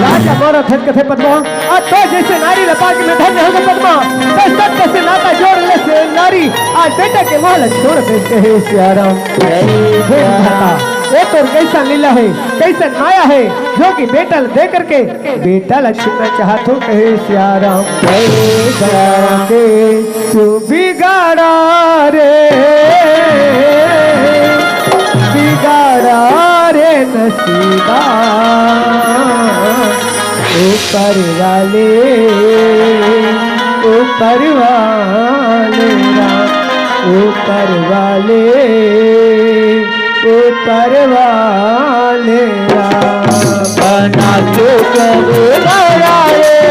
राजा मोर धन कथे पद्मा, आ तो जैसे नारी लपाक में धन्य होगे पद्मा, तो सत्य से नाता जोड़ ले से नारी, आज बेटा के मोह ल छोड़ दे। कहे सिया राम। जय हे सिया राम। माता, ये तो कैसा लीला है, कैसा माया है, जो कि बेटा ल दे करके बेटा ल छीनना चाहत हो। कहे सिया राम। जय सिया राम। के तू बिगाड़ा रे, बिगाड़ा रे नसीबा। ऊपर वाले, ऊपर वाले राम, ऊपर वाले, ऊपर वाले राम। बना के कभी बनाए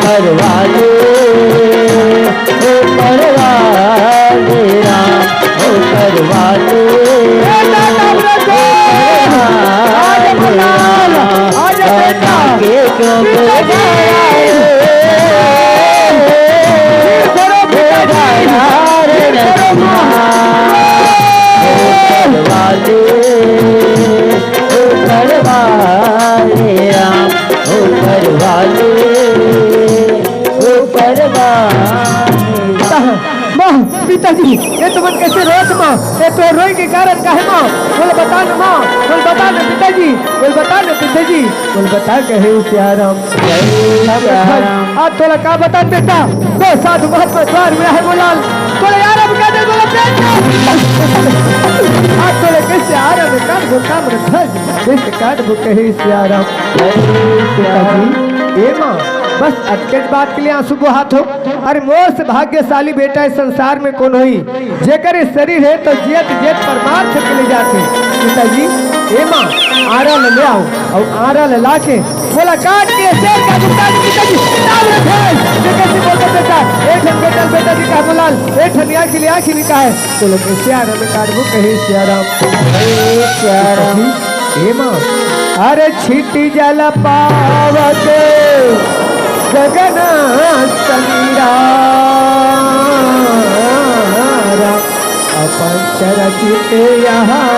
ऊपर वाले, ऊपर वाले राम, ऊपर वाले, बना के क्यों बुलाए? ऊपर वाले, ऊपर वाले राम, ऊपर वाले, ऊपर वाले। माँ, पिताजी, ये तुमन कैसे रोत माँ? ये तो रोई के कारण काहे माँ? बोल बता ना माँ, बोल बता ना पिताजी, बोल बता ना पिताजी, बोल बता कहे सियाराम। आज तोला का बता बेटा, तो साधु महात्मा द्वार में है बोलाल, तोला यार अब क्या दे बोला बेटा। आज तोला कैसे आ रहा बेटा, वो काम रखा। इस काट वो कहे सियाराम। पिताजी, ए माँ, बस अतकेच बात के लिए आंसू बोहात हो। अरे मोर से भाग्यशाली बेटा इस संसार में कौन होई, जेकर ये शरीर है तो जियत जियत परमार्थ के ले जाते। पिताजी, ए माँ, आरा ले, ले आओ और आरा ले लाके बोला काट के शेर का भुगतान। पिताजी, नाम रखे, ये कैसे बोलते बेटा? एक हम बेटा, बेटा जी का बोलाल, एक हम यहाँ के लिए आखिरी का है। बोलो, "कैसे आराम काटबो?" कहे, "सियाराम।" हे सियाराम। हे माँ, अरे छिटी जल पावक गगन समीरा, अपन रचित यहाँ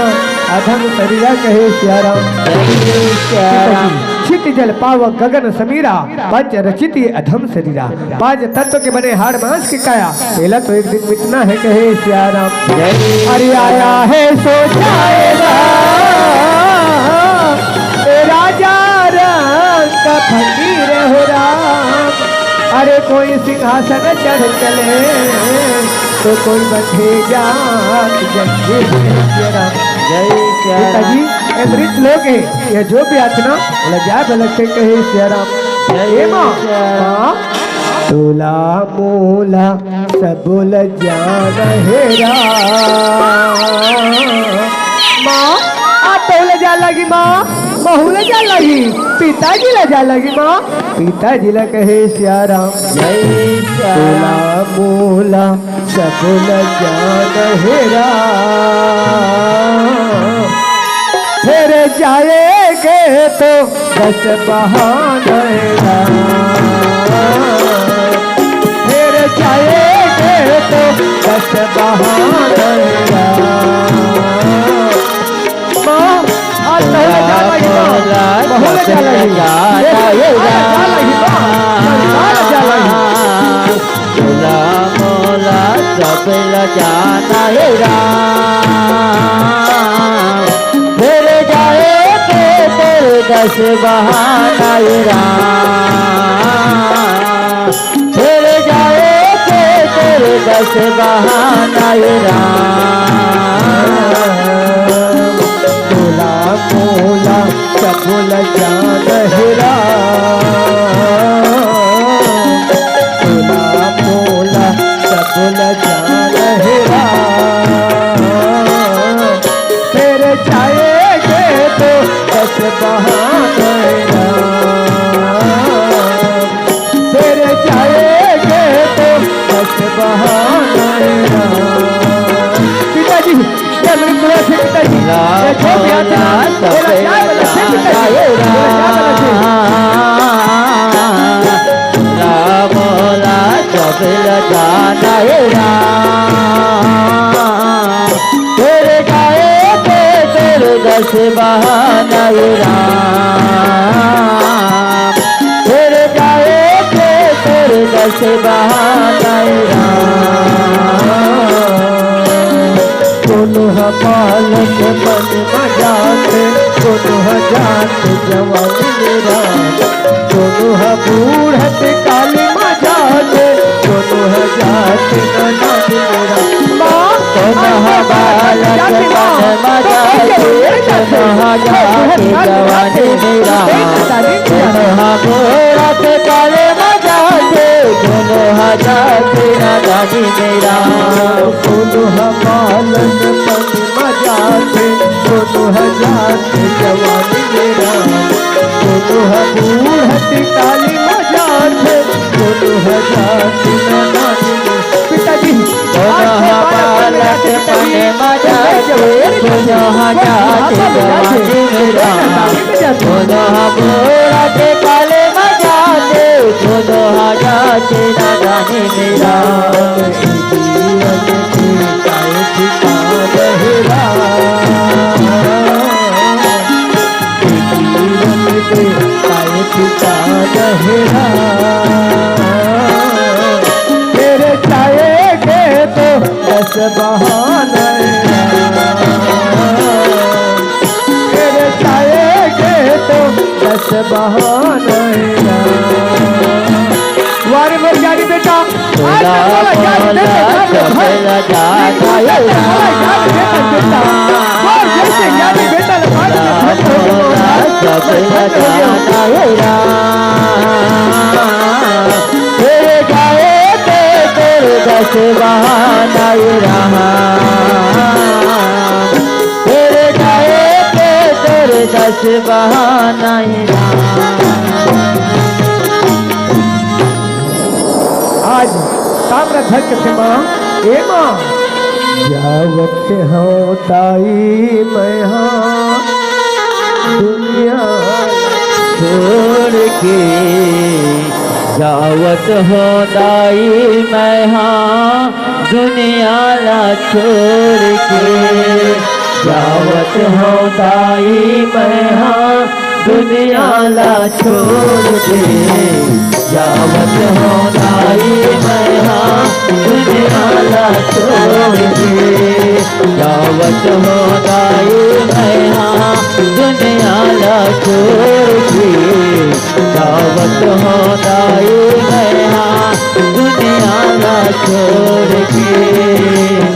अधम शरीरा। कहे, "सियाराम।" हे सियाराम। छिटी जल पावक गगन समीरा, पंच रचित ये अधम शरीरा। पांच तत्व के बने हाड़ मांस के काया, एला तो एक दिन मिटना है, कहे सियाराम। जय। अरे आया है सो जाएगा, ए राजा रंग का फकीर हो राम। अरे कोई सिंहासन चढ़ चले, तो कोई बंधे जात जंजीर है सियाराम। जय सियाराम। पिताजी, ये मृत लोग है, ये जो भी आत्मा, बोला जा बलक से कहे सियाराम। जय हे माँ, सियाराम। माँ, तोला मोला सब ल जान हे राम। माँ, आ तोला जा लगी माँ, महू ला जा लगी, पिताजी ला जा लगी माँ, पिताजी ला कहे सियाराम। जय सियाराम। तोला मोला सब ल जान हे राम। फिर जाएंगे तो दस बहाने राम। फिर जाएंगे तो दस बहाने राम। माँ, आज तोला जा लगी माँ। महू ला जा लगी। जा लगी माँ। जा लगी। तोला मोला सब ल जान हे राम। फिर जाएंगे तो दस बहाने राम। फिर जाएंगे तो दस बहाने राम। तोला मोला सब ल जान हे राम। तोला मोला सब ल जान हे राम। फिर जाएंगे तो दस बहाने राम। फिर जाएंगे तो दस बहाने राम। पिताजी, ये मेरे पूरा से पिताजी, ये जो भी आते हैं, बोला क्या बोला से पिताजी, बोला क्या बोला से? मोला सब ल जान हे राम। फिर जाएंगे तो दस बहाने राम। फिर जाएंगे तो दस बहाने राम। कोनो ह बालक मन म जात, कोनो ह जात जवानी में राम। कोनो ह बूढ़त काल म जात, कोनो ह जात नादान में राम। माँ, कोनो ह बालक मन म जात, कोनो ह जात जवानी में राम। कोनो ह बूढ़त काल म जात, कोनो ह जात नादान में राम। कोनो ह बालक मन म जात, कोनो ह जात जवानी में राम। कोनो ह बूढ़त काल म जात, पिताजी, दोनों आज के बालक मन में बालक जाते पिताजी, पने मजा दे, दोनों जाते जवानी मेरा। दोनों बूढ़ा के पाले मजा दे, दोनों जाते नादानी मेरा। जीवन के काहे छिपा रहेला? जीवन के काहे छिपा रहेला? तेरे चाहे के तो दस बहाने, तेरे चाहे के तो दस बहाने। वारे मोर ज्ञानी बेटा, आज तक वाला ज्ञान दे दे, दे दे, दे। वाला ज्ञान दे दे, बेटा। और जैसे ज्ञानी बेटा ने बात की, धन्य हो गया, धन्य हो गया। तेरे गाए पे तेरे दस बहाना रहा, तेरे गाए पे तेरे दस बहाना रहा। आज ताम्रध्वज के माँ, ए माँ, जावत हौं दाई मैं हा दुनिया छोड़ के, जावत हौं दाई मैं हा दुनिया ला छोड़ के, जावत हौं दाई मैं हा दुनिया ला छोड़ के, जावत हौं दाई मैं हा दुनिया ला छोड़ के, जावत हौं दाई मैं हा दुनिया ला छोड़ के, जावत हौं दाई मैं हा दुनिया ला छोड़ के,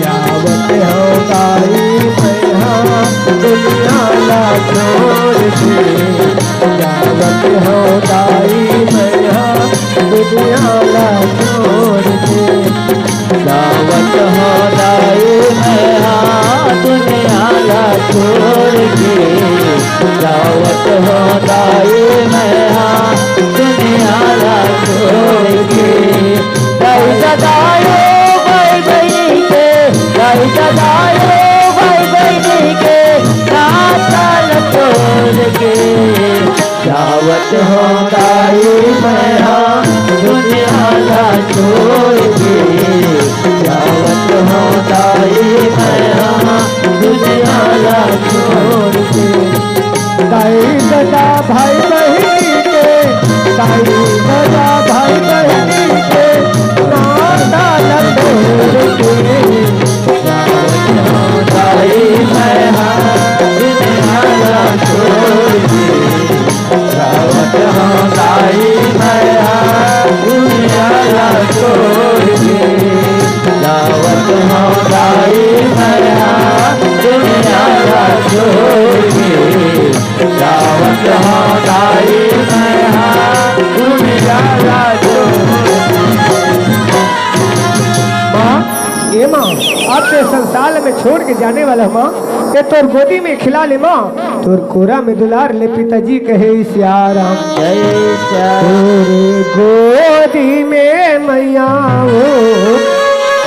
जावत हौं दाई मैं हा दुनिया ला छोड़ के, जावत हौं दाई मैं हा दुनिया ला छोड़ के, जावत हौं दाई मैं हा दुनिया ला छोड़ के, जावत हौं दाई मैं हा दुनिया ला छोड़ के। दाई ददा ओ भाई बहिनी के, दाई ददा ओ भाई बहिनी के नाता ला तोड़ के, जावत हौं दाई मैं हा दुनिया ला छोड़ के, जावत हौं दाई मैं हा दुनिया ला छोड़ के। दाई ददा भाई बहिनी के, दाई ददा भाई बहिनी के नाता ला तोड़ के, जावत हौं दाई मैं हा दुनिया ला छोड़ के, जावत हौं दाई मैं हा दुनिया ला छोड़ के, जावत हौं दाई मैं हा दुनिया ला छोड़ के, जावत हौं दाई मैं हा दुनिया ला छोड़ के। माँ, ए माँ, अब ते संसार में छोड़ के जाने वाला माँ, ये तोर गोदी में खिला ले माँ, तोर कोरा में दुलार ले पिताजी कहे सियाराम। जय सिया। तोरे गोदी में मैया ओ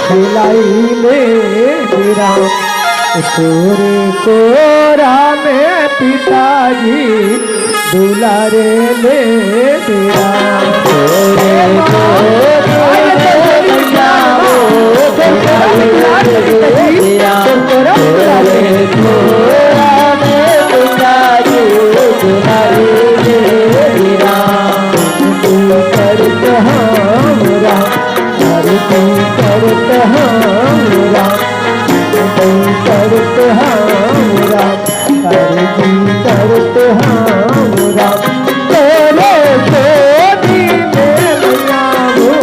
खिलाई ले सियाराम, तोरे कोरा में पिताजी दुलारे ले सियाराम। तोरे गोदी में मैया ओ खिलाई ले सियाराम, तोरे कोरा में पिताजी दुलारे ले सियाराम। तू करत हमरा, अरे तू करत हमरा, तू करत हमरा, अरे तू करत हमरा, तोरे गोदी में मैया ओ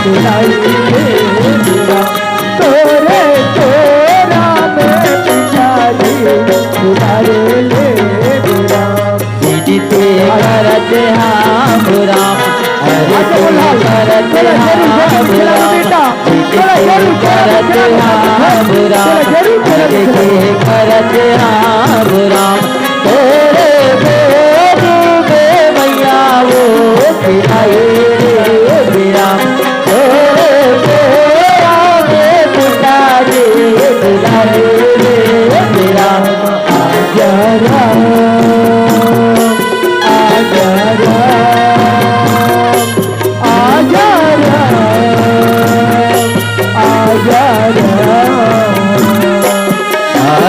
खिलाई ले सियाराम, तोरे कोरा में पिताजी दुलारे ले सियाराम। विनती करत हां राम, अरे अच्छा, बोल, हाँ। करत चलो, जरूर, जरूर, हां खिलाओ राम, बेटा। चलो, विनती जरूर, करत जरूर, हां जरूर, राम, जरूर, जरूर, अरे जरूर। करत हां राम, तोरे गोद में मैया ओ खिलाई ले सियाराम।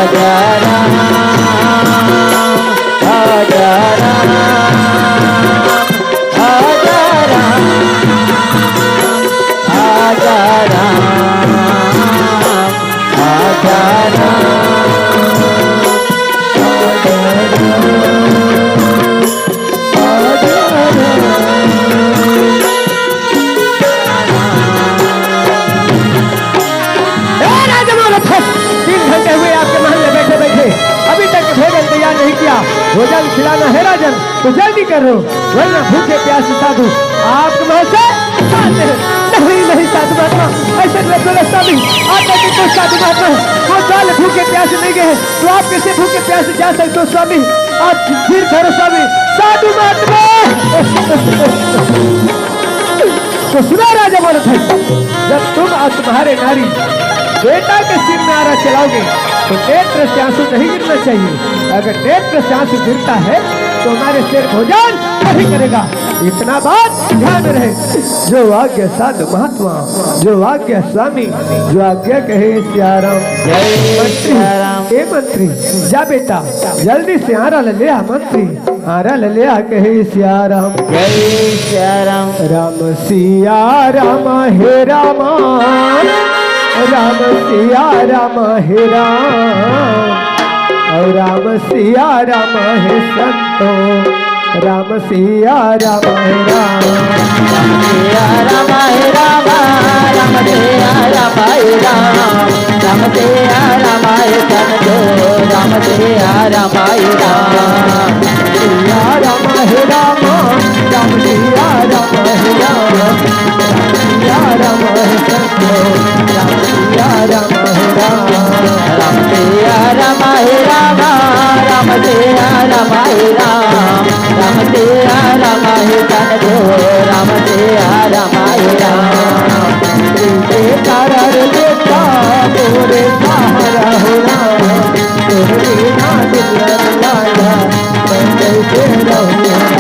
आजा राम, आजा राम, आजा राम, आजा राम, आजा राम, आजा राम। ए राजा महारथ, तीन घंटे हुए आपके महल में बैठे बैठे, अभी तक भोजन तैयार नहीं किया। भोजन खिलाना है राजन, तो जल्दी करो, वरना भूखे प्यासे साधु आपके महल से भाग जाएंगे। नहीं, नहीं साधु महात्मा, ऐसे मत बोलो स्वामी। आप ऐसे तो साधु महात्मा है, वो जाल भूखे प्यासे नहीं गए, तो आप कैसे भूखे प्यासे जा सकते हो स्वामी? आप फिर करो स्वामी, साधु महात्मा। तो सुनो राजा महारथ, जब तुम और तुम्हारे नारी बेटा के सिर में आरा चलाओगे, तो नेत्र से आंसू नहीं गिरना चाहिए। अगर नेत्र से आंसू गिरता है, तो हमारे शेर भोजन नहीं करेगा। इतना बात ध्यान में रहे। जो आज्ञा साधु महात्मा, जो आज्ञा स्वामी, जो आज्ञा कहे सिया राम। जय मंत्री, सिया राम। ए मंत्री, जा बेटा, जल्दी से आरा ले आ मंत्री। आरा ले आ कहे सिया राम। जय सिया राम। राम सिया राम हे राम, राम सिया राम हे राम, और राम सिया राम हे संतो, राम सिया राम हे राम। राम सिया राम हे राम, राम सिया राम हे राम, राम सिया राम हे संतो, राम सिया राम हे राम। सिया राम हे राम, राम सिया राम हे राम, राम सिया राम हे संतो, राम सिया राम हे राम। राम सिया राम हे राम, राम सिया राम हे राम, राम सिया राम हे संतो, राम सिया राम हे राम। तुझे तारा रे बेटा, मोरे सहारा हो राम, तेरे बिना दुनिया लाया, मैं कैसे रहूं राम।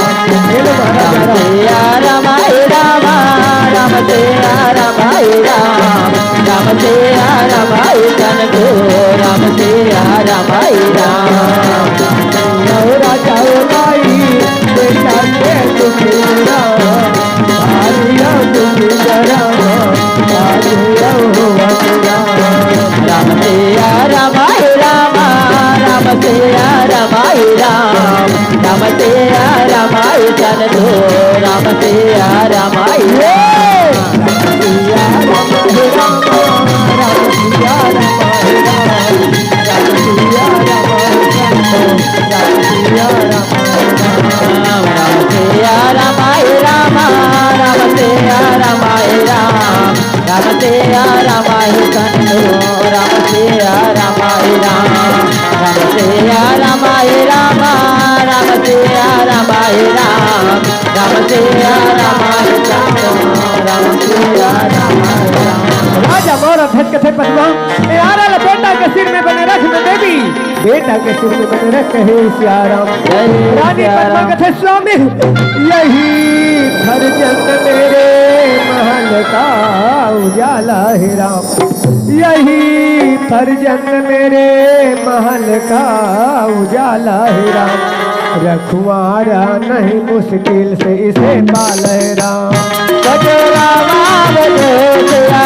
ये लो महाराज राम राम। सिया राम हे राम, राम सिया राम हे राम, राम सिया राम हे संतो, राम सिया राम हे राम। नवरा जाओ माई, बेटा के दुखेरा, भारिया दुखेरा, भारिया हो वसरा। राम सिया राम हे राम, राम सिया राम हे राम, राम सिया राम हे संतो, राम सिया राम हे राम। सिया राम हे राम, राम सिया राम हे राम, राम सिया राम हे संतो, राम सिया राम हे राम। राम सिया राम हे राम, राम सिया राम हे राम, राम सिया राम हे संतो, राम सिया राम हे राम, राम सिया राम हे राम, राम सिया राम हे राम, राम सिया राम हे संतो, राम सिया राम हे राम। राजा महारथ कथे पद्मा, ए आरा ला बेटा के सिर में बने रख न देवी। बेटा के सिर में बने रख कहे सिया राम। जय रानी सिया पद्मा राम। कथे स्वामी, यही फर्जंद मेरे महल का उजाला है राम, यही फर्जंद मेरे महल का उजाला है राम। रखवारा नहीं मुश्किल से इसे पाले राम। बजो रामा बजो सिया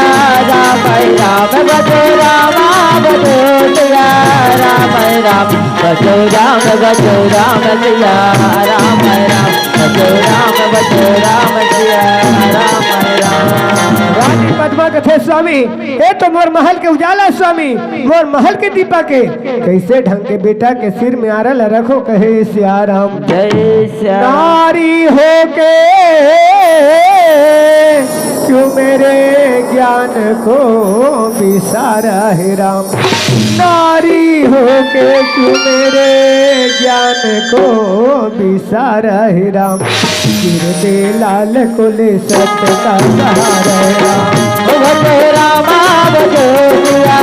राम, राम बजो रामा बजो सिया राम, राम बजो राम, बजो राम सिया राम, राम बजो राम, बजो राम सिया राम, राम। रानी पद्मा कथे स्वामी, ए तो मोर महल के उजाला स्वामी, मोर महल के दीपक हे। कैसे ढंग के बेटा के सिर में आरा ला रखो कहे सिया राम। जय सिया राम। नारी होके क्यों मेरे ज्ञान को बिसारा है राम, नारी होके क्यों मेरे ज्ञान को बिसारा है राम। गिरते लाल कुल सत का सहारा है राम। बजो रामा बजो सिया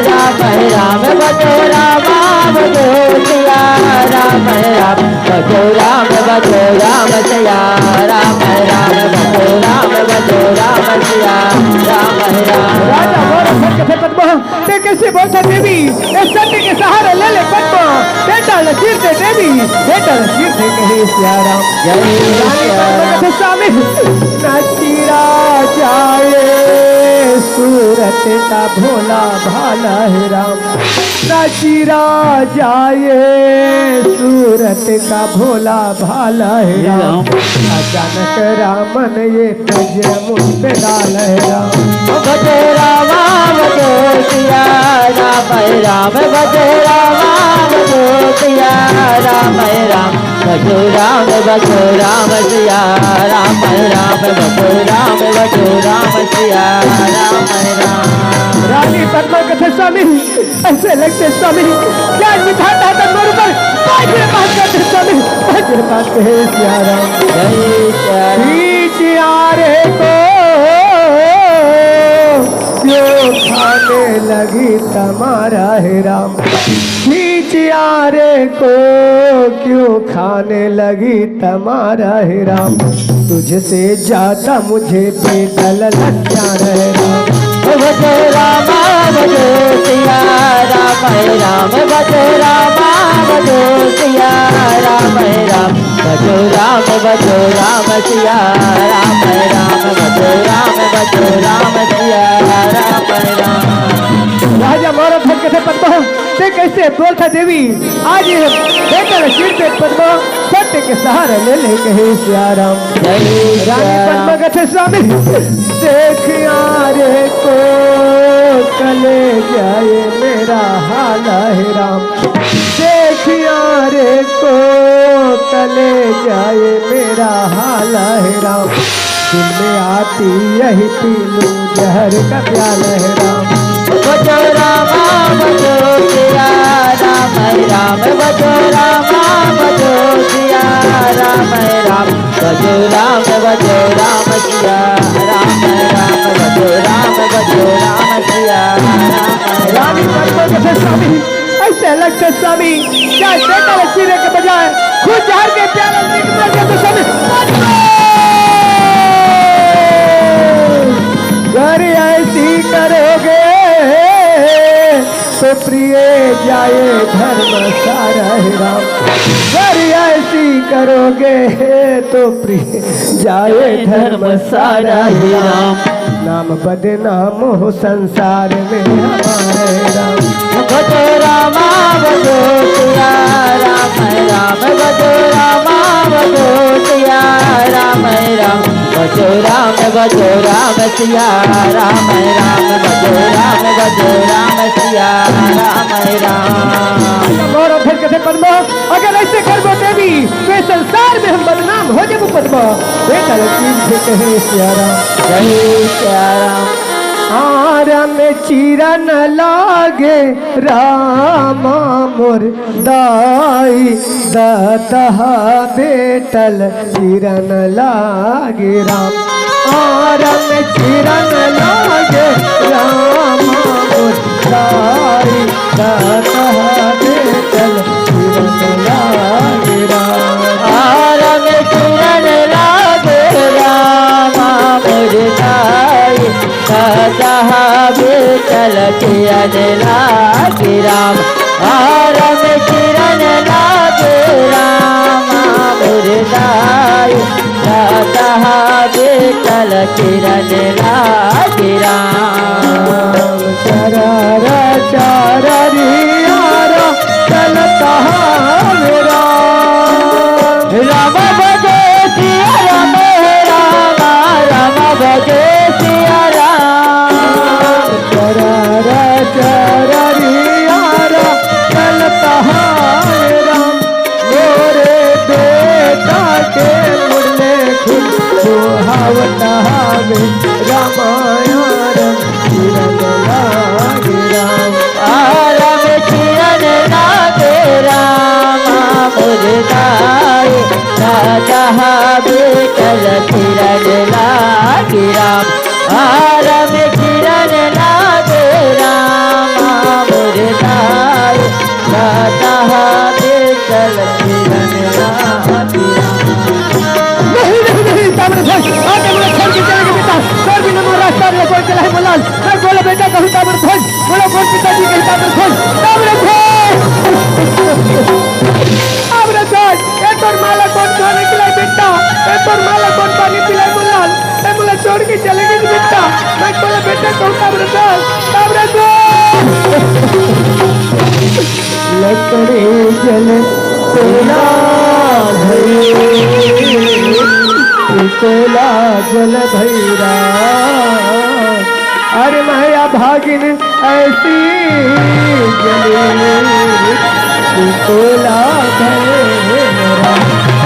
राम, राम बजो रामा बजो सिया राम, राम बजो राम, बजो राम सिया राम, राम बजो राम, बजो राम सिया राम, राम। राजा मोर सत्य फेंकत बा, ते कैसे बोलता देवी, ए सत्य के सहारा ले ले पद्मा, बेटा ल चीर दे देवी, बेटा ल चीर दे कहे सिया राम। जय रानी सिया पद्मा राम। कथे स्वामी, न चीरा जाए सूरत का भोला भाला हे राम, न चीरा जाए सूरत का भोला भाला हे हे राम। राम। अचानक रामन ये तज मुंह पे डाल हे राम। भजो रामा भजो सिया राम, हे राम भजो रामा भजो सिया राम, हे राम भजो राम भजो राम सिया राम, हे राम भजो राम भजो राम सिया राम, हे राम। रानी पद्मा कथे स्वामी, ऐसे लगथे स्वामी, क्या विधाता था मोर ऊपर, भाई मेरे पास करते स्वामी, भाई मेरे पास कहे सिया राम। जय सिया राम। बीच आरे को क्यों खाने लगी तमारा हे राम, बीच आरे को क्यों खाने लगी तमारा हे राम, तुझसे ज्यादा मुझे बेदल लग जा रहे राम। भजो रामा भजो सिया राम, हे राम भजो रामा भजो सिया राम, हे राम भजो राम भजो राम सिया राम, हे राम भजो राम भजो राम सिया राम, हे राम। राजा महाराज भक्त थे पद्मा, ते कैसे बोलता देवी, आज ये बेटा ल चीर दे पद्मा, सत्य के सहारा ले ले कहे सिया राम। जय रानी सिया राम। पद्मा कथे स्वामी, देख यारे को कले जाए मेरा हाल हे राम, देख यारे को कले जाए मेरा हाल हे राम, दिल में आती यही पी लूं जहर का प्याला हे राम। बजो रामा बजो सिया राम, हे राम बजो रामा बजो सिया राम, हे राम बजो राम बजो राम सिया राम, हे राम बजो राम बजो राम सिया राम, हे राम। रानी पद्मा कथे स्वामी, ऐसे लगथे स्वामी, क्या बेटा ल चीरे के बजाय खुद जहर के प्याला लेके मर गया तो स्वामी। अगर ऐसी करोगे तो प्रिय जाए धर्म सारा हे राम, अगर ऐसी करोगे तो प्रिय जाए धर्म सारा हे राम। नाम बदनाम हो संसार में हमारे राम। बजो रामा बजो सिया राम, हे राम बजो रामा बजो सिया राम, हे राम बजो राम बजो राम सिया राम, हे राम बजो राम बजो राम सिया राम, हे राम। मोर फिर कथे पद्मा, अगर ऐसे करबो देवी, तो ये संसार में हम बदनाम हो जाबो पद्मा। बेटा ल चीर दे कहे सिया राम। जय सिया राम। आरा में चीरा न लागे रामा मोर दाई, दतहा बेटा ल चीरा न लागे राम। आरा में चीरा न लागे रामा मोर दाई, दतहा बेटा ल चीरा न लागे राम। आरा में चीरा न लागे रामा मोर दाई, दतहा बेटा ल चीरा न लागे राम। आरा में चीरा न लागे रामा मोर दाई, दतहा बेटा ल चीरा न लागे राम। चरर चररी आरा चलत हवे राम। राम बजे सिया राम, हे राम, राम बजे सिया राम। चरर चररी आरा चलत हवे राम। मोरे बेटा के मुरले खुद सुहावत हवे रामायण। किरण लागे राम। आरा में किरण लागे राम, मोर दाई, दतहा बेटा ल किरण लागे राम। आरा में किरण लागे राम, मोर दाई, दतहा बेटा ल किरण लागे राम। नहीं, नहीं, नहीं, ताम्रध्वज, आके मोला छोड़ के चले गए बेटा। तोर बिना मोर रास्ता रे कोई चला है मोलाल। मैं बोला बेटा कहूँ ताम्रध्वज, मोला मोर पिताजी कही ताम्रध्वज, ताम्रध्वज। तो कब्र कर, कब्र कर। लकड़ी जल तोला भई, तोला जल भैरा। अरे मैं अभागिन ऐसी जली, तोला भैरा।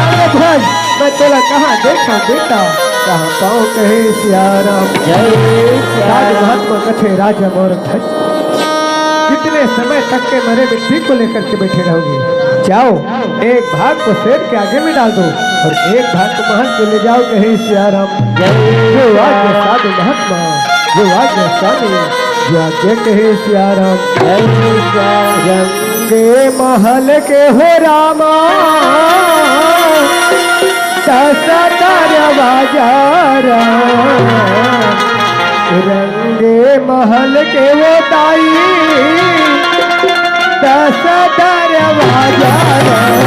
अरे भाई, मैं तोला कहाँ देखा बेटा, कहाँ पाऊँ कहे सिया राम। जय सिया साधु राम। महात्मा कथे राजा मोर ध्वज, कितने समय तक के मरे मिट्टी को लेकर के बैठे रहोगे? जाओ, एक भाग को शेर के आगे में डाल दो और एक भाग को महल में ले जाओ कहे सिया राम। जय जो आज्ञा सिया। साधु महात्मा, जो आज्ञा स्वामी, जो आज्ञा कहे सिया राम। जय सिया राम। रंगे महल के हो रामा, दस दरवाजा राम। रंगे महल के वो दाई, दस दरवाजा राम।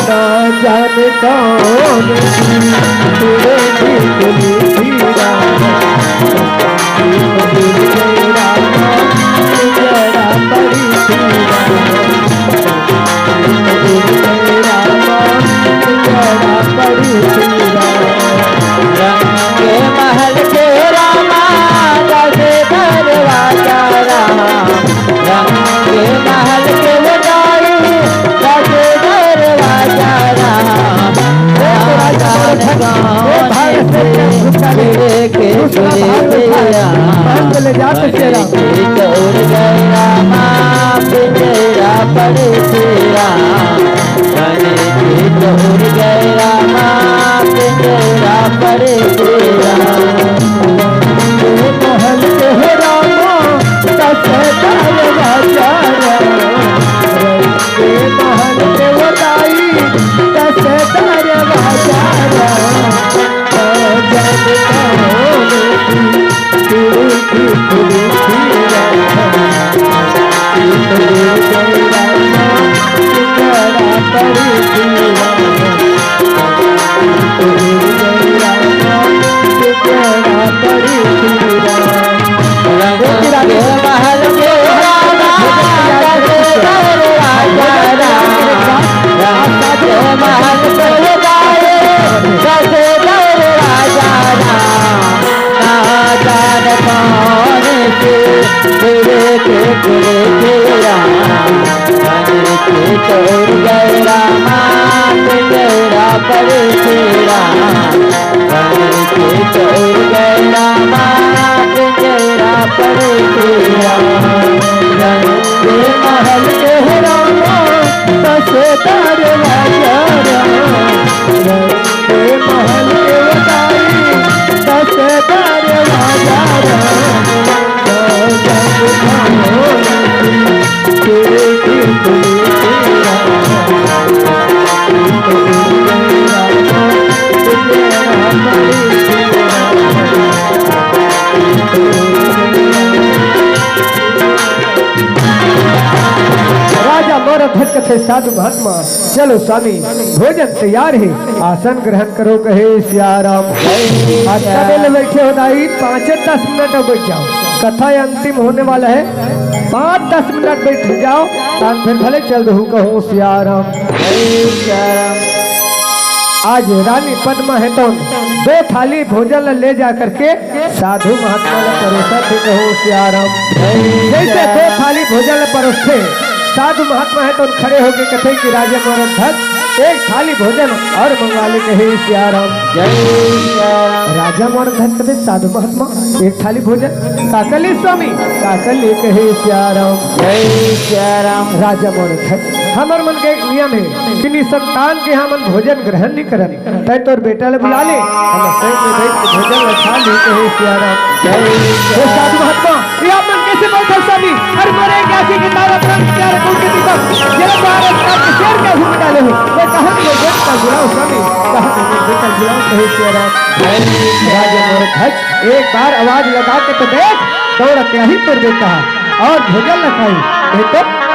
ना जाने कौन सी तेरे भीतरी थी राम। तेरे राम, जरा पड़ी थी राम। तेरे राम, जरा पड़ी थी राम। रंग महल के रामा, दस दरवाजा राम। रंग महल के वो दाई, दस दरवाजा राम। राजा गाँव से लेके चले गया। महल में ले जाते तेरा। चोर गया माँ, पिंजरा पड़े तेरा। गणेश चोर गया माँ, पिंजरा पड़े तेरा। महल के हो रामा, दस दरवाजा राम। रंगे महल के वो दाई, दस दरवाजा राम। ना जाने कौन सी तेरी भीतरी थी राम। तेरे राम, जरा पड़ी थी राम। तेरे राम, जरा पड़ी थी राम। रंग महल के राजा, राजा, राजा, राजा, महल के राजा, राजा, राजा, ना जान कौन से तेरे के तेरे तेरा। रंग के चोर गए रामा, तेरा पड़े तेरा। रंग के चोर गए रामा, तेरा पड़े तेरा। रंग के महल के रामा, दस दरवाजा राम। रंग के महल के वो दाई, दस दरवाजा राम। राजा मोर ध्वज कथे साधु महात्मा, चलो स्वामी, भोजन तैयार है, आसन ग्रहण करो कहे सिया राम। आज का बेले बैठे हो दाई, पाँचे दस मिनट और बैठ जाओ, कथा अंतिम होने वाला है। पाँच दस मिनट बैठ जाओ, तान फिर भले चल दहू कहूँ सिया राम। आज रानी पद्मा है तो दो थाली भोजन ला ले जा करके साधु महात्मा ला परोसा थे कहूँ सिया राम। जैसे दो थाली भोजन ला परोसथे, साधु महात्मा है तो खड़े होके कथे कि राजा मोर ध्वज, एक थाली भोजन और मंगवा ले कहे सिया राम। जय सिया राम। राजा मोर ध्वज कथे साधु महात्मा, एक थाली भोजन काकर ले स्वामी, काकर ले कहे सिया राम। जय सिया राम। राजा मोर ध्वज, हमर मन के एक नियम है कि निसंतान के हमन भोजन ग्रहण नहीं करन। तै तोर बेटा ले बुला ले, हम संग में बैठ के भोजन ला खा ले कहे सिया राम। जय हे साधु महात्मा, ये आप मन कैसे बैठे स्वामी? अरे मोरे क्या की किताब अपना प्यारे कौन के दीपक, ये भारत का शेर क्या घूम डाले हो? मैं कहाँ नहीं बैठ कर बुलाओ स्वामी, कहाँ नहीं बैठ कर बुलाओ कहे सिया राम। जय राजा मोर ध्वज, एक बार आवाज लगा के तो देख, दौड़ के ही तोर बेटा है और भोजन ला खाई, नहीं तो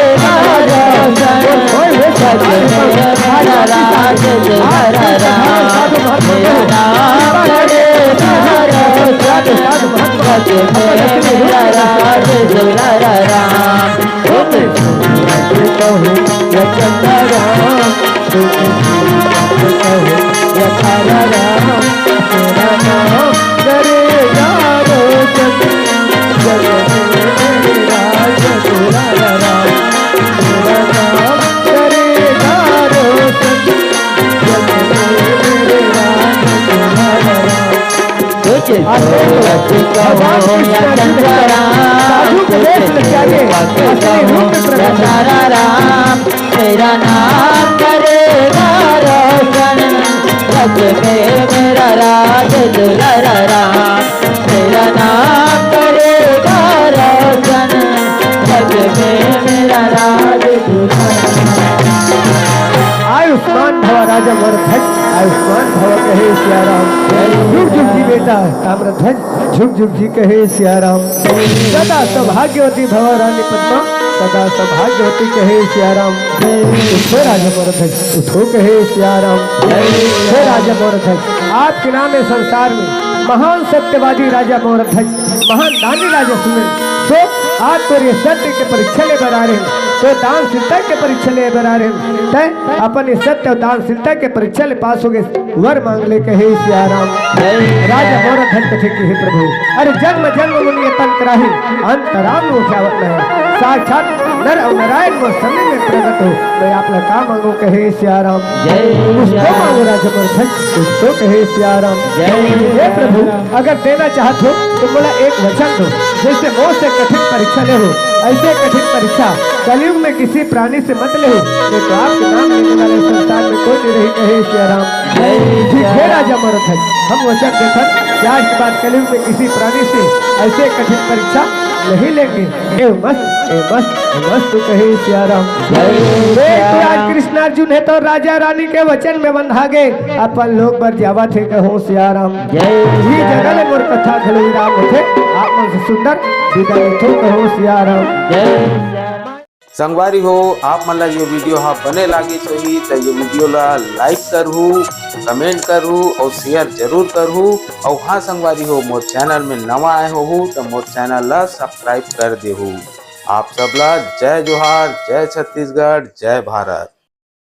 करेगा रोशन, जग में मेरा राज दुलारा राम। मेरा नाम करेगा रोशन, जग में मेरा राज दुलारा राम। तुम सूरज कहो या चंद्रमा, तुम सूरज कहो या तारा राम, मेरा नाम करेगा रोशन, जग में मेरा राज दुलारा राम। मेरा नाम करेगा रोशन, जग में मेरा राज दुलारा राम। तुझ सूरज कहो या चंद्रमा, तुझ दीपक कहो या तारा राम, मेरा नाम करेगा रोशन, जग में मेरा राज दुलारा राम। मेरा नाम करेगा रोशन, जग में मेरा राज दुलारा राम। आयुष्मान भव राजा मोर ध्वज, आयुष्मान भव कहे सिया राम। झुक झुक जी बेटा ताम्रध्वज, झुक झुक जी कहे सिया राम। सदा सौभाग्यवती भव रानी पद्मा, सदा सौभाग्यवती कहे सिया राम। उठो राजा मोर ध्वज, उठो कहे सिया राम। हे राजा मोर ध्वज, आपके नाम है संसार में महान सत्यवादी राजा मोर ध्वज, महान दानी राजा सुमिर। तो आज तोर ये सत्य के परीक्षा ले बर आ रहे हैं, तो दानशीलता के परीक्षा ले बर आ रहे हैं। तय अपन ये सत्य और दानशीलता के परीक्षा ले पास हो गए, वर मांग ले कहे सिया राम। राजा मोर ध्वज कथे कि हे प्रभु, अरे जन्म जन्म मुनि ये तन कराही, अंतराम वो जावत नहीं। साक्षात नर और नारायण वो समय में प्रकट हो, मैं आप ला का मांगो कहे सिया राम। जय कुछ तो सिया मांगो राजा मोर ध्वज, कुछ तो कहे सिया राम। जय हे प्रभु, अगर देना चाहत हो तो बोला एक वचन दो, जैसे मोर से कठिन परीक्षा ले हो, ऐसे कठिन परीक्षा कलयुग में किसी प्राणी से मत ले हो, नहीं तो आपके नाम लेने वाले संसार में कोई नहीं रही कहे सिया राम। जय ठीक है राजा मोर ध्वज, हम वचन देथन कि आज के बाद कलयुग में किसी प्राणी से ऐसे कठिन परीक्षा नहीं लेंगे। ए मस्त, ए मस्त, ए मस्त कहे सिया राम। जय हे सिया राम। कृष्ण अर्जुन है तो राजा रानी के वचन में बंधा गए, अपन लोग बर जावत हे कहो सिया राम। जय ही सिया जगह ले राम। मोर कथा घलो विराम होथे, आप मन से सुंदर विदा लेथो कहो सिया राम। जय सिया राम। संगवारी हो, आप मन ला ये वीडियो हा बने लागिस होही त ये वीडियो ला लाइक करहू, कमेंट करहू और शेयर जरूर करहू। और हाँ संगवारी हो, मोर चैनल में नवा आए होहू त मोर चैनल ला सब्सक्राइब कर देहू। आप सबला जय जोहार, जय छत्तीसगढ़, जय भारत।